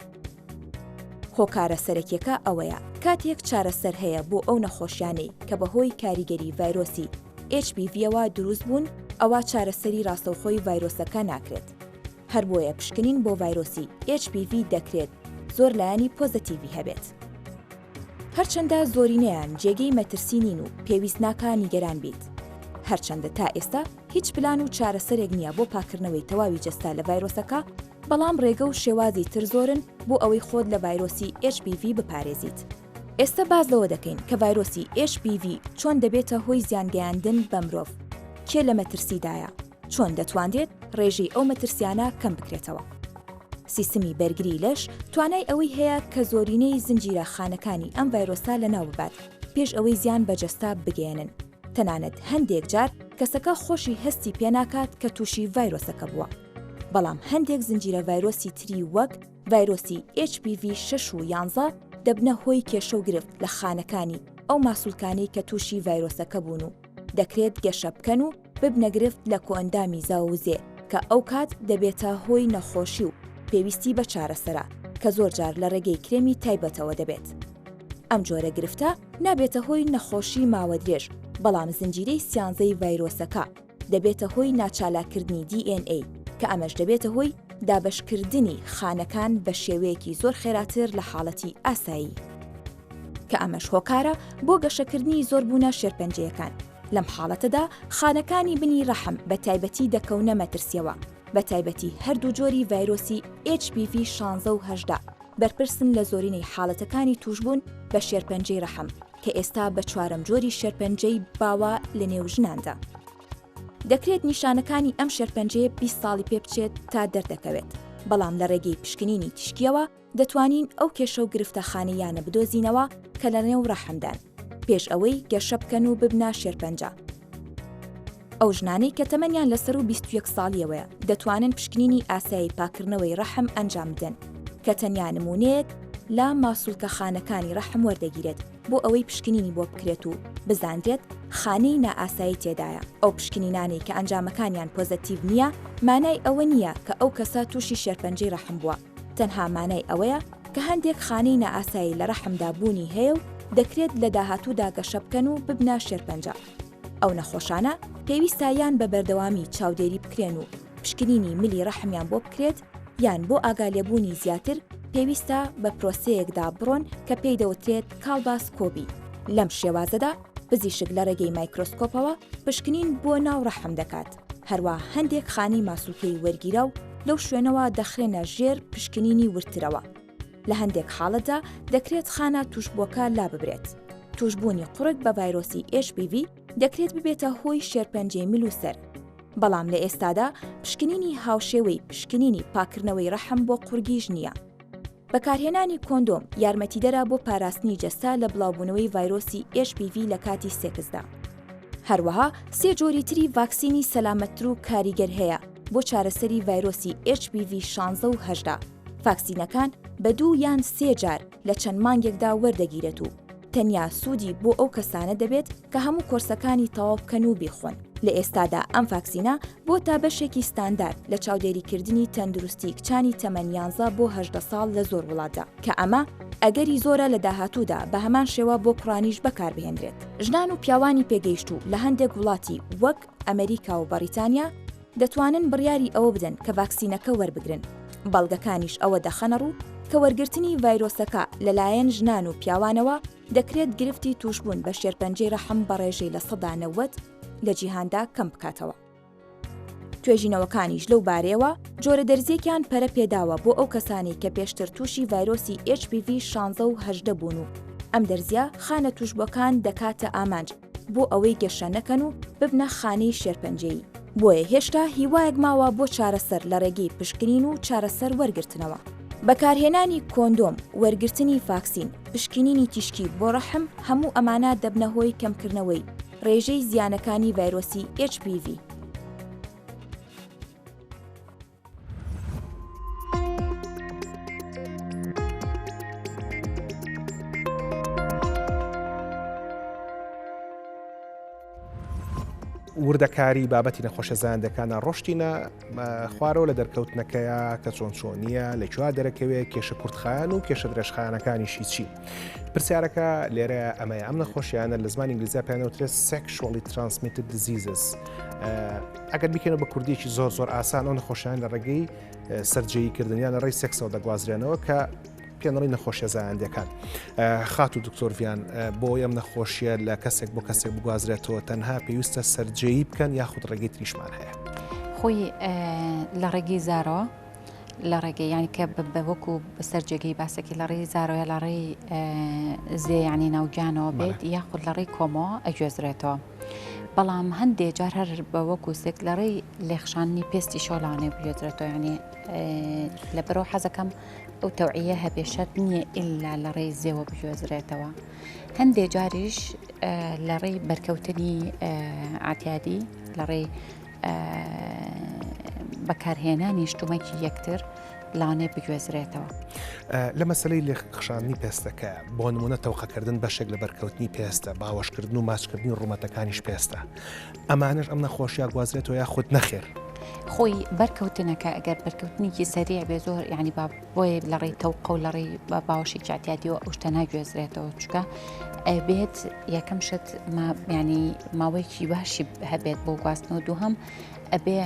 S5: هۆکارە سەرەکیەکە ئەوەیە کاتێک چارەسەر هەیە بۆ ئەو نەخۆشیانەی کە بەهۆی کاریگەری ڤایرۆسی HPV-یەوە دروست بوون ئەوا چارەسەری ڕاستەوخۆی ڤایرۆسەکە ناکرێت. هەر بۆیە پشکنین بۆ ڤایرۆسی HPV دەکرێت زۆر لایەنی پۆزەتیڤی هەبێت. هەرچەندە زۆرینەیان جێگەی مەترسی نین و پێویست ناکا نیگەران بیت. هەرچەندە تا ئێستا هیچ پلان و چارەسەرێک نییە بۆ پاککردنەوەی تەواوی جەستە لە ڤایرۆسەکە، بەڵام ڕێگە و شێوازی تر زۆرن بۆ ئەوەی خۆت لە ڤایرۆسی HPV بپارێزیت. ئێستە باس لەوە دەکەین کە ڤایرۆسی HPV چۆن دەبێتە هۆی زیانگەیاندن بە مرۆڤ، کێ لە مەترسیدایە، چۆن دەتوانرێت ڕێژەی ئەو مەترسیانە کەم بکرێتەوە. سیستمی بەرگری لەش توانای ئەوەی هەیە کە زۆرینەی زنجیرە خانەکانی ئەم ڤایرۆسە لەناو ببات پێش ئەوەی زیان بە جەستە بگەیەنن، تەنانەت هەندێک جار کەسەکە خۆشی هەستی پێناکات کە تووشی ڤایرۆسەکە بووە. بەڵام هەندێک زنجیرە ڤایرۆسی تری وەک ڤایرۆسی HPV 6 و یانزە دەبنە هۆی کێشە و گرفت لە خانەکانی ئەو ماسولکانەی کە تووشی ڤایرۆسەکە بوون و دەکرێت گەشە بکەن و ببنە گرفت لە کۆئەندامی زاووزێ کە ئەوکات دەبێتە هۆی نەخۆشی و پێویستی بە چارەسەرە کە زۆرجار لە ڕێگەی کرێمی تایبەتەوە دەبێت. ئەم جۆرە گرفتە نابێتە هۆی نەخۆشی ماوە درێژ بەڵام زنجیرەی سیانزەی ڤایرۆسەکە دەبێتە هۆی ناچالاککردنی DNA کە ئەمەش دەبێتە هۆی دابەشکردنی خانەکان بە شێوەیەکی زۆر خێراتر لە حاڵەتی ئاسایی. کە ئەمەش هۆکارە بۆ گەشەکردنی زۆربوونە شێرپەنجەیەکان، لەم حاڵەتەدا خانەکانی بنی ڕەحم بە تایبەتی دەکەونە مەترسیەوە، بە تایبەتی هەردوو جۆری ڤایرۆسی HPV 16 و 18 بەرپرسن لە زۆرینەی حاڵەتەکانی تووشبوون بە شێرپەنجەی ڕەحم کە ئێستا بە چوارەم جۆری شێرپەنجەی باوە لە نێو ژناندا. دەکرێت نیشانەکانی ئەم شێرپەنجەیە 20 ساڵی پێ بچێت تا دەردەکەوێت، بەڵام لە ڕێگەی پشکنینی تیشکیەوە دەتوانین ئەو کێشە و گرفتە خانەییانە بدۆزینەوە کە لە نێو ڕەحمدان پێش ئەوەی گەشە بکەن و ببنە شێرپەنجە. ئەو ژنانەی کە تەمەنیان لە سەروو 21 ساڵیەوەیە دەتوانن پشکنینی ئاسایی پاککردنەوەی ڕەحم ئەنجام بدەن کە تەنیا نموونەیەک لە ماسولکە خانەکانی ڕەحم وەردەگیرێت بۆ ئەوەی پشکنینی بۆ بکرێت و بزانرێت خانەی نائاسایی تێدایە، ئەو پشکنینانەی کە ئەنجامەکانیان پۆزەتیڤ نییە مانای ئەوە نییە کە ئەو کەسە تووشی شێرپەنجەی ڕەحم بووە، تەنها مانای ئەوەیە کە هەندێک خانەی نائاسایی لە ڕەحمدا بوونی هەیە و دەکرێت لە داهاتوودا گەشە بکەن و ببنە شێرپەنجە. ئەو نەخۆشانە پێویستە یان بە بەردەوامی چاودێری بکرێن و. پشکنینی ملی ڕەحمیان بۆ بکرێت یان بۆ ئاگالێبوونی زیاتر پێویستە بە پرۆسەیەکدا بڕۆن کە پێی دەوترێت کاڵباسکۆبی. لەم شێوازەدا پزیشک لە ڕێگەی مایکرۆسکۆپەوە پشکنین بۆ ناو ڕەحم دەکات، هەروا هەندێک خانەی ماسولکەی وەرگیراو لەو شوێنەوە دەخرێنە ژێر پشکنینی وردترەوە. لە هەندێک حاڵەتدا دەکرێت خانە تووشبووەکە لاببرێت. تووشبوونی قوڕگ بە ڤایرۆسی HPV دەکرێت ببێتە هۆی شێرپەنجەی مل و سەر. بەڵام لە ئێستادا پشکنینی هاوشێوەی پشکنینی پاککردنەوەی ڕەحم بۆ قوڕگیش نییە. بەکارهێنانی کۆندۆم یارمەتیدەرە بۆ پاراستنی جەستە لە بڵاوبوونەوەی ڤایرۆسی HPV لە کاتی سێکسدا. هەروەها سێ جۆری تری ڤاکسینی سەلامەتتر و کاریگەر هەیە بۆ چارەسەری ڤایرۆسی HPV 16 و 18. ڤاکسینەکان بە دوو یان سێ جار لە چەند مانگێکدا وەردەگیرێت و تەنیا سوودی بۆ ئەو کەسانە دەبێت کە هەموو کۆرسەکانی تەواو بکەن و بیخۆن. لە ئێستادا ئەم ڤاکسینە بۆتە بەشێکی ستاندارد لە چاودێریکردنی تەندروستی کچانی تەمەن یانزە بۆ 18 ساڵ لە زۆر وڵاتدا، کە ئەمە ئەگەری زۆرە لە داهاتوودا بە هەمان شێوە بۆ کوڕانیش بەکاربهێنرێت. ژنان و پیاوانی پێگەیشتوو لە هەندێک وڵاتی وەک ئەمریکا و بەڕیتانیا دەتوانن بڕیاری ئەوە بدەن کە ڤاکسینەکە وەربگرن، بەڵگەکانیش ئەوە دەخەنەڕوو کە وەرگرتنی ڤایرۆسەکە لەلایەن ژنان و پیاوانەوە دەکرێت گرفتی تووشبوون بە شێرپەنجەی ڕەحم بە ڕێژەی 90% لە جیهاندا کەم بکاتەوە. توێژینەوەکانیش لەو بارەیەوە جۆرە دەرزییەکیان پەرە پێداوە بۆ ئەو کەسانەی کە پێشتر تووشی ڤایرۆسی HPV 16 و 18 بوون و ئەم دەرزییە خانە تووشبووەکان دەکاتە ئامانج بۆ ئەوەی گەشە نەکەن و ببنە خانەی شێرپەنجەیی، بۆیە هێشتا هیوایەک ماوە بۆ چارەسەر لە ڕێگەی پشکنین و چارەسەر وەرگرتنەوە. بەکارهێنانی کۆندۆم، وەرگرتنی ڤاکسین، پشکنینی تیشکی بۆ ڕەحم هەموو ئەمانە دەبنە هۆی کەمکردنەوەی ڕێژەی زیانەکانی ڤایرۆسی HPV.
S1: وردەکاری بابەتی نەخۆشە زایەندەکانە ڕۆشتینە خوارەوە لە دەرکەوتنەکەیە کە چۆن چۆنیە لە کوێ دەرەکەوێت کێشە کورتخایەن و کێشە درێژخایەنەکانیشی چی پرسیارەکە لێرە ئەمەیە ئەم نەخۆشیانە لە زمانی ئینگلیزیا پێیان دەوترێت sexually transmitted diseases ئەگەر بیکەینەوە بە کوردیەکی زۆر زۆر ئاسان ئەو نەخۆشیان لە ڕێگەی سەرجێیی کردن یان لە ڕێی سێکسەوە دەگوازرێنەوە کە پێنەڵی نەخۆشیە زایەندەکان خاتوو دکتۆر ڤیان بۆ ئەم نەخۆشیە لە کەسێک بۆ کەسێک بگوازرێتەوە تەنها پێویستە سەرجێیی بکەن یاخود ڕێگەی تریشمان هەیە
S2: خۆی لە ڕێگەی زارەوە لە ڕێگەی یانی کە بە وەکو سەر جێگەی باسەکی لە ڕێی زارۆیە لە ڕێی زێ یانی ناوگیانەوە بێت یاخود لە ڕێی کۆمەوە ئەگوێزرێتەوە. بەڵام هەندێ جار هەر بە وەکو سێک لە ڕێی لێخشاندنی پێستی شۆلانێ بگوێزرێتەوە یانی لەبەرەوە حەزەکەم ئەو تەوعیە هەبێ شەرت نییە ئللا لە ڕێی زێوە بگوێزرێتەوە. هەندێ جاریش لە ڕێی بەرکەوتنی ئاتیادی لە ڕێی بەکارهێنانی شتومەکی یەکتر لانێ بگوێزرێتەوە.
S1: لە مەسەلەی لێخشاندنی پێستەکە، بۆ نموونە تەوقەکردن بەشێک لە بەرکەوتنی پێستە، باوەشکردن و ماچکردنی ڕوومەتەکانیش پێستە. ئەمانەش ئەم نەخۆشیە گوازرێتەوە یاخود نەخێر؟
S2: خۆی بەرکەوتنەکە ئەگەر بەرکەوتنێکی سەریع بێ زۆر یعنی با بۆیە لە ڕێی تەوقە و لە ڕێی باوەشێکی ئەعتیادیەوە ئەو شتە ناگوێزرێتەوە چونکە ئەبێت یەکەم شت ینی ماوەیەکی باشی هەبێت بۆ گواستنەوە دووهەم ئەبێ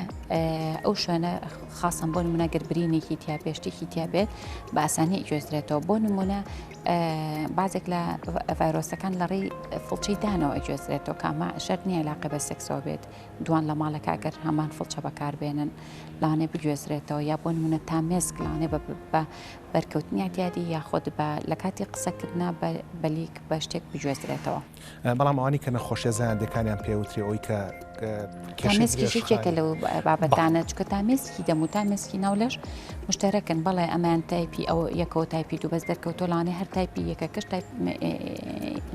S2: ئەو شوێنە خاصم بۆ نمونە گەر برینێکی تیا بێ شتێکی تیا بێت بە ئاسانی ئەگوێزرێتەوە بۆ نمونە بازێک لە ڤایرۆسەکان لە ڕێی فڵچەی دانەوە ئەگوێزرێتەوە کامە شەرت نییە لاقە بە سێکسەوە بێت دوان لە ماڵەکە گەر هەمان فڵچە بەکاربێنن لانێ بگوێزرێتەوە یا بۆ نمونە تامێسک لانێ بە بەرکەوتنی ئەعتیادی یاخود بە لە کاتی قسەکردنا بە لیک بە شتێک بگوێزرێتەوە.
S1: بەڵام ئەوانی کە نەخۆشیە زایەندەکانیان پێوترێ ئەوی کە
S2: تامێسکیش یەکێکە لەو بابەتانە چکە تامێسکی دەم و تامێسکی ناو لەش مشتەرەکن بەڵێ ئەمان تایپی ئەو یەکەوە تایپی دوو بەس دەرکەوتۆ لانێ هەر تایپی یەکەکەش تایپ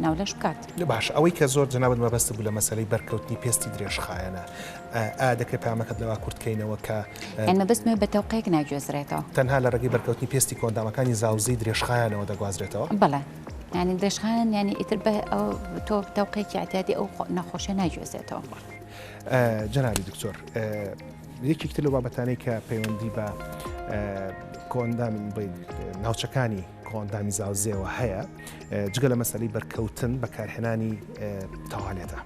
S2: ناو لەش بکات.
S1: باش ئەوەی کە زۆر جەنابت مەبەست بوو لە مەسەلەی بەرکەوتنی پێستی درێژخایەنە ئایا دەکرێت پەیامەکەت لەوا کورت کەینەوە کە.
S2: یان مەبەستمە بە تەوقەیەک ناگوێزرێتەوە.
S1: تەنها لە ڕێگەی بەرکەوتنی پێستی کۆئەندامەکانی زاوزێی درێژخایەنەوە دەگوازرێتەوە؟
S2: بەڵێ یانی درێژخایەن یانی ئیتر بە تۆ تەوقەیەکی ئیعتیادی ئەو نەخۆشیە ناگوێزێتەوە.
S1: جەنابی دکتۆر یەکێک تر لەو بابەتانەی کە پەیوەندی بە کۆئەندامی ناوچەکانی کۆئەندامی زاوزێوە هەیە جگە لە مەسەلەی بەرکەوتن بەکارهێنانی تەوالێتە.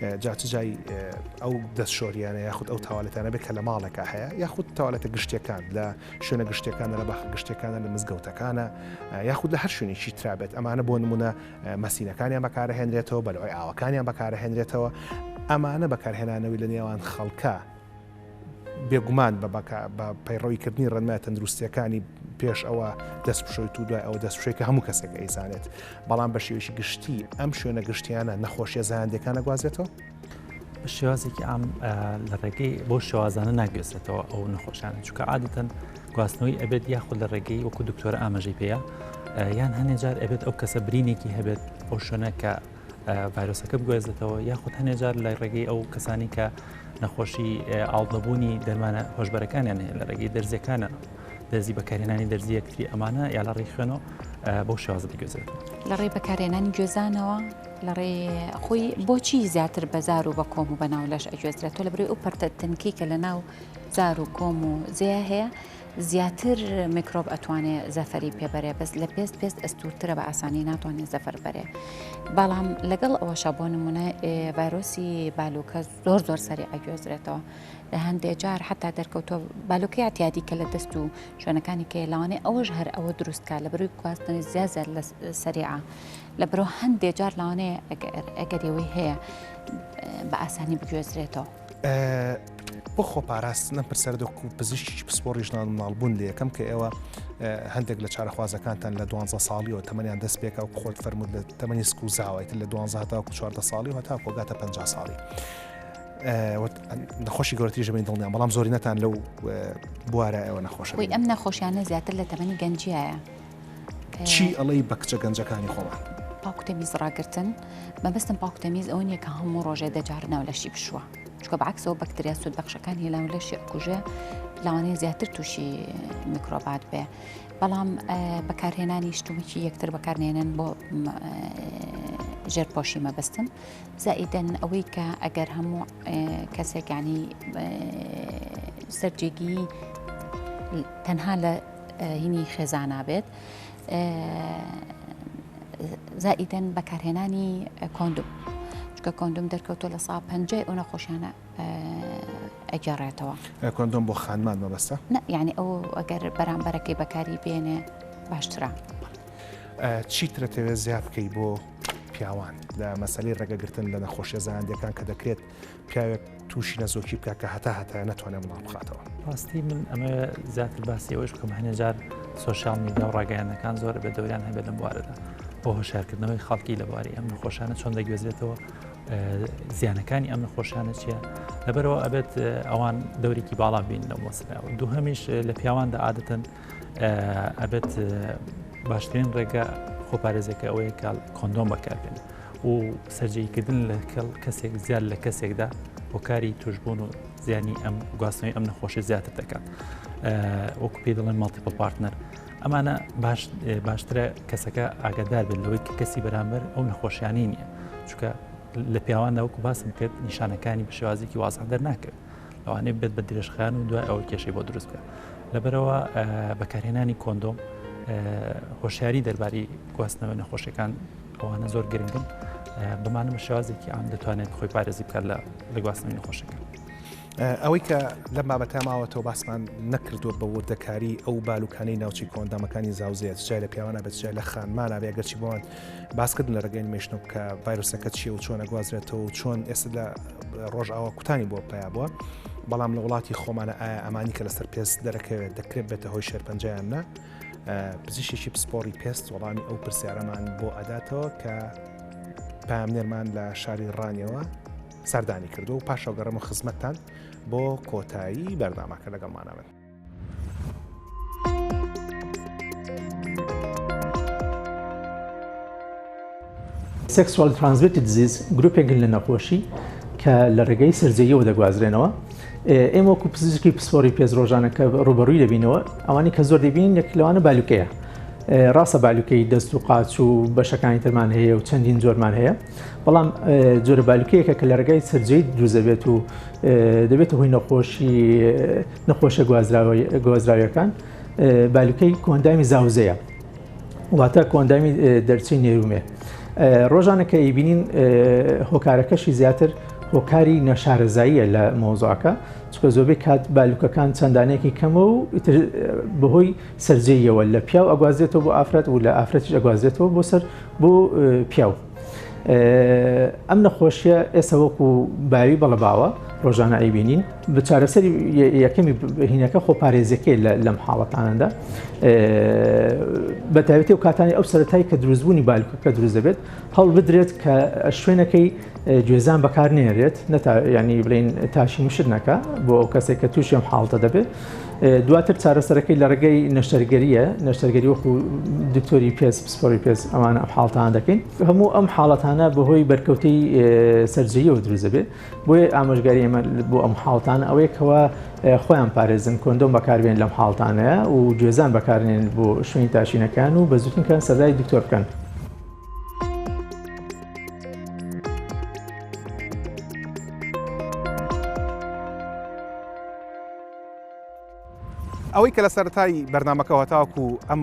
S1: جا چ جای ئەو دەست شۆریانە یاخود ئەو تاوالێتانە بێت کە لە ماڵێکا هەیە یاخود تاوالێتە گشتیەکان لە شوێنە گشتیەکانە لە باخە گشتیەکانە لە مزگەوتەکانە یاخود لە هەر شوێنێکی ترا بێت ئەمانە بۆ نمونە مەسینەکانیان بەکارەهێنرێتەوە بەلوعی ئاوەکانیان بەکارەهێنرێتەوە ئەمانە بەکارهێنانەوەی لە نێوان خەڵکە بێگومان بە بە پەیڕەویکردنی ڕێنمایە تەندروستیەکانی پێش ئەوە دەست بشۆیت و دوای ئەوە دەست بشۆیت کە هەموو کەسێک ئەیزانێت بەڵام بە شێوەیەکی گشتی ئەم شوێنە گشتیانە نەخۆشیە زایەندیەکان ئەگوازێتەوە؟
S3: بە شێوازێکی عام لە ڕێگەی بۆ شێوازانە ناگوێزێتەوە ئەو نەخۆشانە چونکە عادەتەن گواستنەوەی ئەبێت یاخود لە ڕێگەی وەکو دکتۆرە ئاماژەی پێیە یان هەنێ جار ئەبێت ئەو کەسە برینێکی هەبێت ئەو شوێنە کە ڤایرۆسەکە بگوێزێتەوە یاخود هەنێ جار لە ڕێگەی ئەو کەسانی کە نەخۆشی ئاڵدەبوونی دەرمانە هۆشبەرەکانیان هەیە لە ڕێگەی دەرزیەکانە دەرزی بەکارهێنانی دەرزی یەکتری ئەمانە یا لە ڕێی خوێنەوە بەو شێوازە دەگوێزێتەوە.
S2: لە ڕێی بەکارهێنانی گوێزانەوە لە ڕێی خۆی بۆچی زیاتر بە زار و بە کۆم و بە ناو لەش ئەگوێزرێتەوە لە بەرەی ئەو پەرتە تەنکەی کە لە ناو زار و کۆم و زێیا هەیە زیاتر میکرۆب ئەتوانێ زەفەری پێ بەرێ بەس لە پێست پێست ئەستورترە بە ئاسانی ناتوانێت زەفەر بەرێ بەڵام لەگەڵ ئەوەشا بۆ نمونە ڤایرۆسی بالوکە زۆر زۆر سەری ئەگوێزرێتەوە لە هەندێ جار حتا دەرکەوتووە بالۆکەی اعتیادی کە لە دەست و شوێنەکانی کە لەوانەیە ئەوەش هەر ئەوە دروست کا لە بەروی گواستنەوەی زیاد زیاد لە سەریعە لە بەرۆ هەندێ جار لەوانەیە ئەگەر ئەوەی هەیە بە ئاسانی بگوێزرێتەوە.
S1: بۆ خۆپاراستن ئەم پرسیارە دۆک و پزیشکی پسپۆڕی ژنان و مناڵبوون لێ یەکەم کە ئێوە هەندێک لە چارەخوازەکانتان لە دوانزە ساڵیەوە تەمەنیان دەست پێکا و خۆت فەرمووت لە تەمەنی سک و زاوایتر لە دوانزە هەتاوەکو 14 ساڵی و هەتاکو گاتە 50 ساڵی. نەخۆشی گەورەتری ژەمین دڵنیام بەڵام زۆرینەتان لەو بوارە ئێوە نەخۆشە
S2: خۆی ئەم نەخۆشیانە زیاتر لە تەمەنی گەنجیایە.
S1: چی ئەڵێی بە کچە گەنجەکانی خۆمان؟
S2: پاکوتەمیز ڕاگرتن مەبەستم پاکوتەمیز ئەوە نییە کە هەموو ڕۆژێ دەجار ناو لەشی بشووە چکە بەعکسەوە بەکتریا سوودبەخشەکانی لاو لەشی ئەکوژێ لەوانەیە زیاتر تووشی میکرۆبات بێ بەڵام بەکارهێنانی شتومەکی یەکتر بەکارنێنن بۆ ژێرپۆشی مەبەستم زائیدەن ئەوەی کە ئەگەر هەموو کەسێک ینی سەرجێگی تەنها لە هینی خێزانا بێت زائیدەن بەکارهێنانی کۆندوم چکە کۆندوم دەرکەوتۆ لە سا پەنجای ئەو نەخۆشیانە ئەگەڕێتەوە
S1: کۆندۆم بۆ خانمان مەبەستە
S2: یعنی ئەو ئەگەر بەرامبەرەکەی بەکاری بێنێ باشترە.
S1: چیترە تەوێ زیاد بکەی بۆ پیاوان لە مەسلەی ڕێگەگرتن لە نەخۆشیە زایەندەکان کە دەکرێت پیاوێک تووشی نەزۆکی بکە کە هەتا هەتایە نەتوانێت منداڵ بخاتەوە.
S3: ڕاستی من ئەمە زیاتر باسی ئەوەش بکەم هەنێ جار سۆشیال میدیا و ڕاگەیاندنەکان زۆر بە دەوریان هەبێت لەم بوارەدا بۆ هۆشیارکردنەوەی خەڵکی لە بواری ئەم نەخۆشانە چۆن دەگوێزرێتەوە زیانەکانی ئەم نەخۆشانە چییە لەبەرەوە ئەبێت ئەوان دەورێکی باڵا بین لەو مەسلەوە دووهەمیش لە پیاواندا عادەتەن ئەبێت باشترین ڕێگە خۆپارێزەکە ئەوەیە کە کۆندۆم بەکاربێن و سەرجێیکردن لەگەڵ کەسێک زیاد لە کەسێکدا هۆکاری توشبوون و زیانی ئەم گواستنەوەی ئەم نەخۆشی زیاتر دەکات وەکو پێی دەڵێن multiple partner ئەمانە باش باشترە کەسەکە ئاگادار بێت لەوەی کە کەسی بەرامبەر ئەو نەخۆشیانی نییە چونکە لە پیاواندا وەکو باسم کرد نیشانەکانی بە شێوازێکی وازح دەرناکەوێت لەوانەیە بێت بە درێژخایەن و دوای ئەوە کێشەی بۆ دروست بکات لەبەرەوە بەکارهێنانی کۆندۆم هۆشیاری دەرباری گواستنەوەی نەخۆشیەکان ئەوانە زۆر گرنگن بەمانە بە شێوازێکی عام دەتوانێت خۆی پارێزی بکات لە گواستنەوەی نەخۆشەکان.
S1: ئەوەی کە لەم بابەتە ماوەتەوە باسمان نەکردووە بە وردەکاری ئەو بالوکانەی ناوچەی کۆئەندامەکانی زاوزێ چ جای لە پیاوانە بێت چ جای لە خانمانە بێ ئەگەرچی بۆمان باسکردن لە ڕێگەی نمایشنەوە کە ڤایرۆسەکە چییە و چۆن ئەگوازرێتەوە و چۆن ئێستا لە ڕۆژئاوا کوتانی بۆ پیا بووە بەڵام لە وڵاتی خۆمانە ئایا ئەمانی کە لەسەر پێست دەرەکەوێت دەکرێت بێتە هۆی شێرپەنجەیان نا پزیشێکی پسپۆڕی پێست وەڵامی ئەو پرسیارەمان بۆ ئەداتەوە کە پامنێرمان لە شاری ڕانیەوە سەردانی کردو و پاشەوە گەڕم و خزمەتتان بۆ کۆتایی بەرنامەکە لەگەڵمانە بن.
S6: Sexual Transmitted Disease گروپێکن لە نەخۆشی کە لە ڕێگەی سەرجێیەوە دەگوازرێنەوە ئێمە وەکو پزیشکی پسپۆڕی پێست ڕۆژانە کە ڕوبەڕووی دەبینەوە ئەوانەی کە زۆر دەبینین یەک لەوانە بالوکەیە ڕاستە بالوکەی دەست و قاچ و بەشەکانی ترمان هەیە و چەندین جۆرمان هەیە بەڵام جۆرە بالوکەیەکە کە لە ڕێگای سەرجێی دروست دەبێت و دەبێتە هۆی نەخۆشی نەخۆشە گوازراویەکان بالوکەی کۆئەندامی زاوزێیە واتە کۆئەندامی دەرچەی نێرومێ ڕۆژانە کە ئەیبینین هۆکارەکەشی زیاتر هۆکاری نەشارەزاییە لە مەوزوعەکە، چونکە زۆربەی کات بالوکەکان چەند دانەیەکی کەمە و ئیتر بەهۆی سەرجێیەوە لە پیاو ئەگوازرێتەوە بۆ ئافرەت و لە ئافرەتیش ئەگوازرێتەوە بۆ سەر بۆ پیاو. ئەم نەخۆشیە ئێستا وەکو باوی بەڵە باوە ڕۆژانە ئەیبینین بە چارەسەری یەکەمی هینەکە خۆپارێزیەکەی لەم حاڵەتانەدا بە تایبەتی و کاتانی ئەو سەرەتای کە دروستبوونی بالوکەکە دروست دەبێت هەوڵ بدرێت کە شوێنەکەی گوێزان بەکار نێرێت نەتا ینی بڵین تاشین شت نەکە بۆ ئەو کەسێک کە تووشی ئەم حاڵتە دەبێت دواتر چارەسەرەکەی لە ڕێگەی نەشتەرگەریە نەشتەرگەری وەکو دکتۆری پێست پسپۆری پێست ئەوانە ئەم حاڵتان دەکەین هەموو ئەم حاڵەتانە بەهۆی بەرکەوتەی سەرجەیەوە دروست دەبێت بۆیە ئامۆژگاری ئێمە بۆ ئەم حاڵتانە ئەوەیە کەوا خۆیان پارێزن کۆندۆم بەکاربێن لەم حاڵتانەیە و گوێزان بەکارنێن بۆ شوێنی تاشینەکان و بە زووترین کات سەردانی دکتۆر بکەن.
S1: ئەوەی کە لە سەرەتای بەرنمەکەەوە تاوەکو ئەم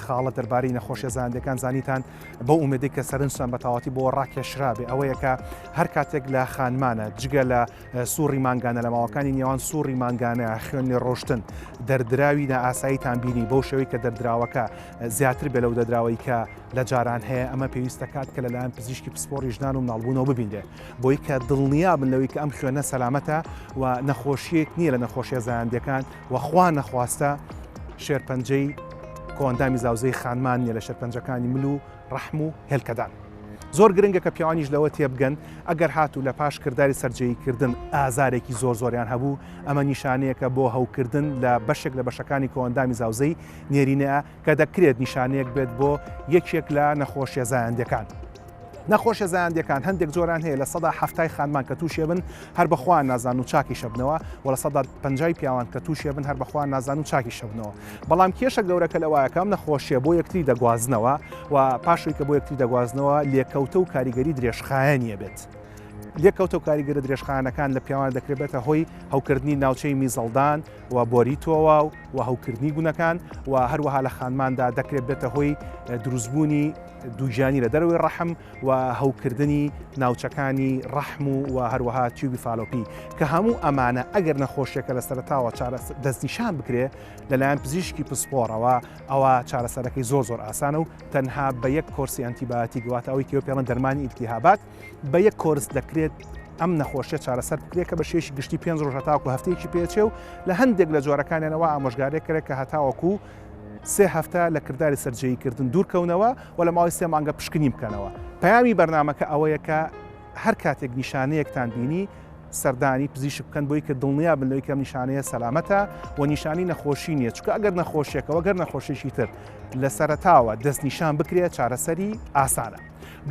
S1: خاڵە دەربارەی نەخۆشیە زایەندەکان زانیتان بەو ئومێدەی کە سەرنجتان بە تەواوەتی بۆ ڕاکێشرابێ ئەوەیە کە هەر کاتێک لە خانمانە جگە لە سوڕی مانگانە لە ماوەکانی نێوان سوڕی مانگانە خوێن لێ ڕۆشتن دەردراوی نائاساییتان بینی بەو شێوەی کە دەردراوەکە زیاتر بێ لەو دەردراوەی کە لە جاران هەیە ئەمە پێویستە کات کە لەلایەن پزیشکی پسپۆڕی ژنان و مناڵبوونەوە ببینرێ بۆی کە دڵنیا بن لەوەی کە ئەم خوێنە سەلامەتە و نەخۆشیەک نییە لە نەخۆشیە زایەندەکان و خوا نەخواستە شێرپەنجەی کۆئەندامی زاوزێی خانمان نییە لە شێرپەنجەکانی مل و ڕەحم و هێلکەدان. زۆر گرنگە کە پیاوانیش لەوە تێبگەن ئەگەر هاتوو لە پاش کرداری سەرجێییکردن ئازارێکی زۆر زۆریان هەبوو ئەمە نیشانەیەکە بۆ هەوکردن لە بەشێک لە بەشەکانی کۆئەندامی زاوزێی نێرینە کە دەکرێت نیشانەیەک بێت بۆ یەکێک لە نەخۆشیە زایەندیەکان. نەخۆشیە زایەندیەکان هەندێک جۆران هەیە 70% خانمان کە تووشێ بن هەر بەخۆیان نازان و چاکی شەبنەوە و 50% پیاوان کە تووشێ بن هەر بەخۆیان نازان و چاکی شەبنەوە بەڵام کێشە گەورەکە لەوایە کە ئەم نەخۆشیە بۆ یەکتری دەگوازنەوە و پاشوی کە بۆ یەکتری دەگوازنەوە لێکەوتە و کاریگەری درێژخایەنیە بێت. لێکەوتە و کاریگەرە درێژخایەنەکان لە پیاوان دەکرێت بێتە هۆی هەوکردنی ناوچەی میزەڵدان و بۆری تۆواو و هەوکردنی گونەکان و هەروەها لە خانماندا دەکرێت بێتە هۆی دروستبوونی دووگیانی لە دەرەوەی ڕەحم و هەوکردنی ناوچەکانی ڕەحم و و هەروەها تیوبی فالۆپی کە هەموو ئەمانە ئەگەر نەخۆشیەکە لە سەرەتاوە دەستنیشان بکرێ لەلایەن پزیشکی پسپۆڕەوە ئەوە چارەسەرەکەی زۆر زۆر ئاسانە و تەنها بە یەک کۆرسی ئەنتیبایۆتیک واتە ئەوەی کە پێڵەن دەرمانی ئیلتیهابات بە یەک کۆرس دەکرێت ئەم نەخۆشیە چارەسەر بکرێت کە بە شێوەیەکی گشتی پێنج ڕۆژ هەتاوەکو هەفتەیەکی پێچێ و لە هەندێک لە جۆرەکانیانەوە ئامۆژگارێک کرێت کە هەتاوەکو سێ هەفتە لە کرداری سەرجێییکردن دوورکەونەوە و لە ماوەی سێ مانگە پشکنین بکەنەوە. پەیامی بەرنامەکە ئەوەیە کە هەر کاتێک نیشانەیەکتان بینی سەردانی پزیشک بکەن بۆی کە دڵنیا بن لەوەی کە ئەم نیشانەیە سەلامەتە و نیشانەی نەخۆشی نییە چونکە ئەگەر نەخۆشیەکە وەگەر نەخۆشیی تر لە سەرەتاوە دەستنیشان بکرێت چارەسەری ئاسانە.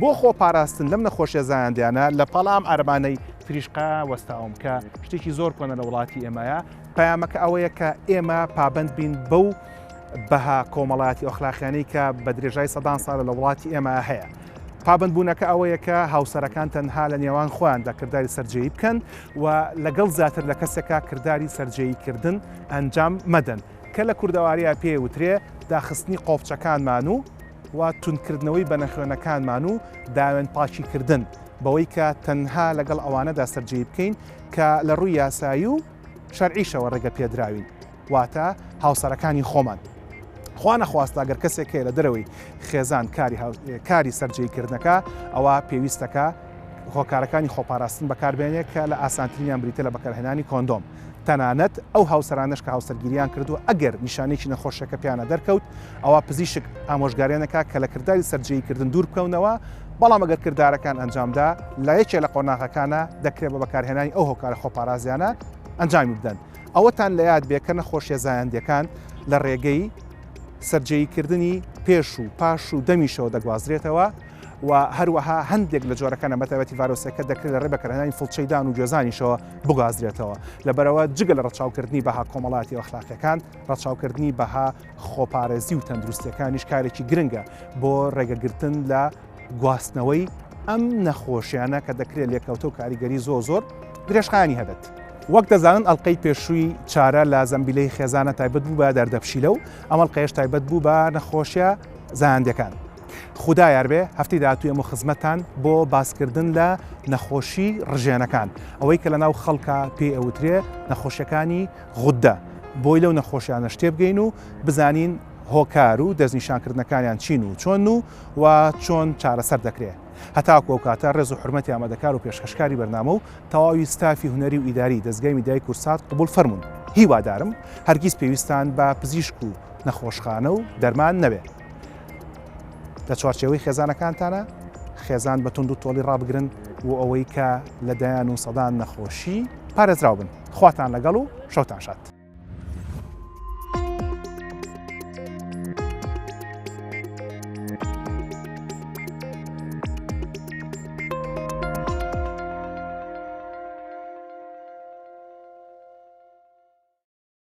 S1: بۆ خۆپاراستن لەم نەخۆشیە زایەندیانە لە پاڵ ئەم عەرەبانەی تریشقە وەستاوم کە شتێکی زۆر کۆنە لە وڵاتی ئێمەیە پەیامەکە ئەوەیە کە ئێمە پابەند بین بەو بەها کۆمەڵایەتی ئەخلاقیانەی کە بە درێژای سەدان ساڵە لە وڵاتی ئێمە هەیە. پابندبوونەکە ئەوەیە کە هاوسەرەکان تەنها لە نێوان خۆیاندا کرداری سەرجێیی بکەن و لەگەڵ زیاتر لە کەسێکا کرداری سەرجێییکردن ئەنجام مەدەن کە لە کوردەوارییا پێی وترێ داخستنی قۆپچەکانمان و و توندکردنەوەی بەنەخوێنەکانمان و داوێن پاکیکردن بەوەی کە تەنها لەگەڵ ئەوانەدا سەرجێیی بکەین کە لە ڕووی یاسایی و شەرعیشەوە ڕێگە پێدراوین واتە هاوسەرەکانی خۆمان. خوا نەخواستە گەر کەسێک هەیە لە دەرەوەی خێزان کاری کاری سەرجێیکردنەکە ئەوە پێویستەکە هۆکارەکانی خۆپاراستن بەکاربێنێ کە لە ئاسانترینیان بریتە لە بەکارهێنانی کۆندۆم. تەنانەت ئەو هاوسەرانەش کە هاوسەرگیریان کردووە ئەگەر نیشانەیەکی نەخۆشیەکە پێیانە دەرکەوت ئەوا پزیشک ئامۆژگاریان دەکات کە لە کرداری سەرجێیکردن دوور بکەونەوە، بەڵام ئەگەر کردارەکان ئەنجامدا لە یەکێ لە قۆناغەکانە دەکرێت بە بەکارهێنانی ئەو هۆکارە خۆپارازیانە ئەنجامی بدەن. ئەوەتان لە یاد بێ کە نەخۆشیە زایەندیەکان لە ڕێگەی سەرجێیکردنی پێش و پاش و دەمیشەوە دەگوازرێتەوە، و هەروەها هەندێک لە جۆرەکانە بەتایبەتی ڤایرۆسەکە دەکرێت لە ڕێی بەکارهێنانی فڵچەی دان و گوێزانیشەوە بگوازرێتەوە. لەبەرئەوە جگە لە ڕەچاوکردنی بەها کۆمەڵایەتی و ئەخلاقیەکان، ڕەچاوکردنی بەها خۆپارێزی و تەندروستیەکانیش کارێکی گرنگە بۆ ڕێگەگرتن لە گواستنەوەی ئەم نەخۆشیانە کە دەکرێت لێکەوتە و کاریگەری زۆر زۆر درێژخایەنی هەبێت. وەک دەزانن ئەڵقەی پێشووی چارە لە زەمبیلەی خێزانە تایبەت بوو بە دەردەپشیلە و ئەم ئەڵقەیەش تایبەت بوو بە نەخۆشیە زایەندیەکان. خودا یاربێ هەفتەی داهاتوو ئێمە خزمەتتان بۆ باسکردن لە نەخۆشی ڕژێنەکان ئەوەی کە لەناو خەڵکا پێی ئەوترێ نەخۆشیەکانی غودە بۆی لەو نەخۆشیانەش تێبگەین و بزانین هۆکار و دەستنیشانکردنەکانیان چین و چۆن و و چۆن چارەسەر دەکرێ. هەتاکو ئەو کاتە ڕێز و حورمەتی ئامادەکار و پێشکەشکاری بەرنامە و تەواوی ستافی هونەری و ئیداری دەزگای میدیای کوردسات قبوڵ فەرموون. هیوادارم هەرگیز پێویستان بە پزیشک و نەخۆشخانە و دەرمان نەبێ. لە چوارچێوەی خێزانەکانتانە خێزان بە توند و تۆڵی ڕابگرن و ئەوەی کە لە دەیان و سەدان نەخۆشی پارێزراو بن. خواتان لەگەڵ و شەوتان شاد.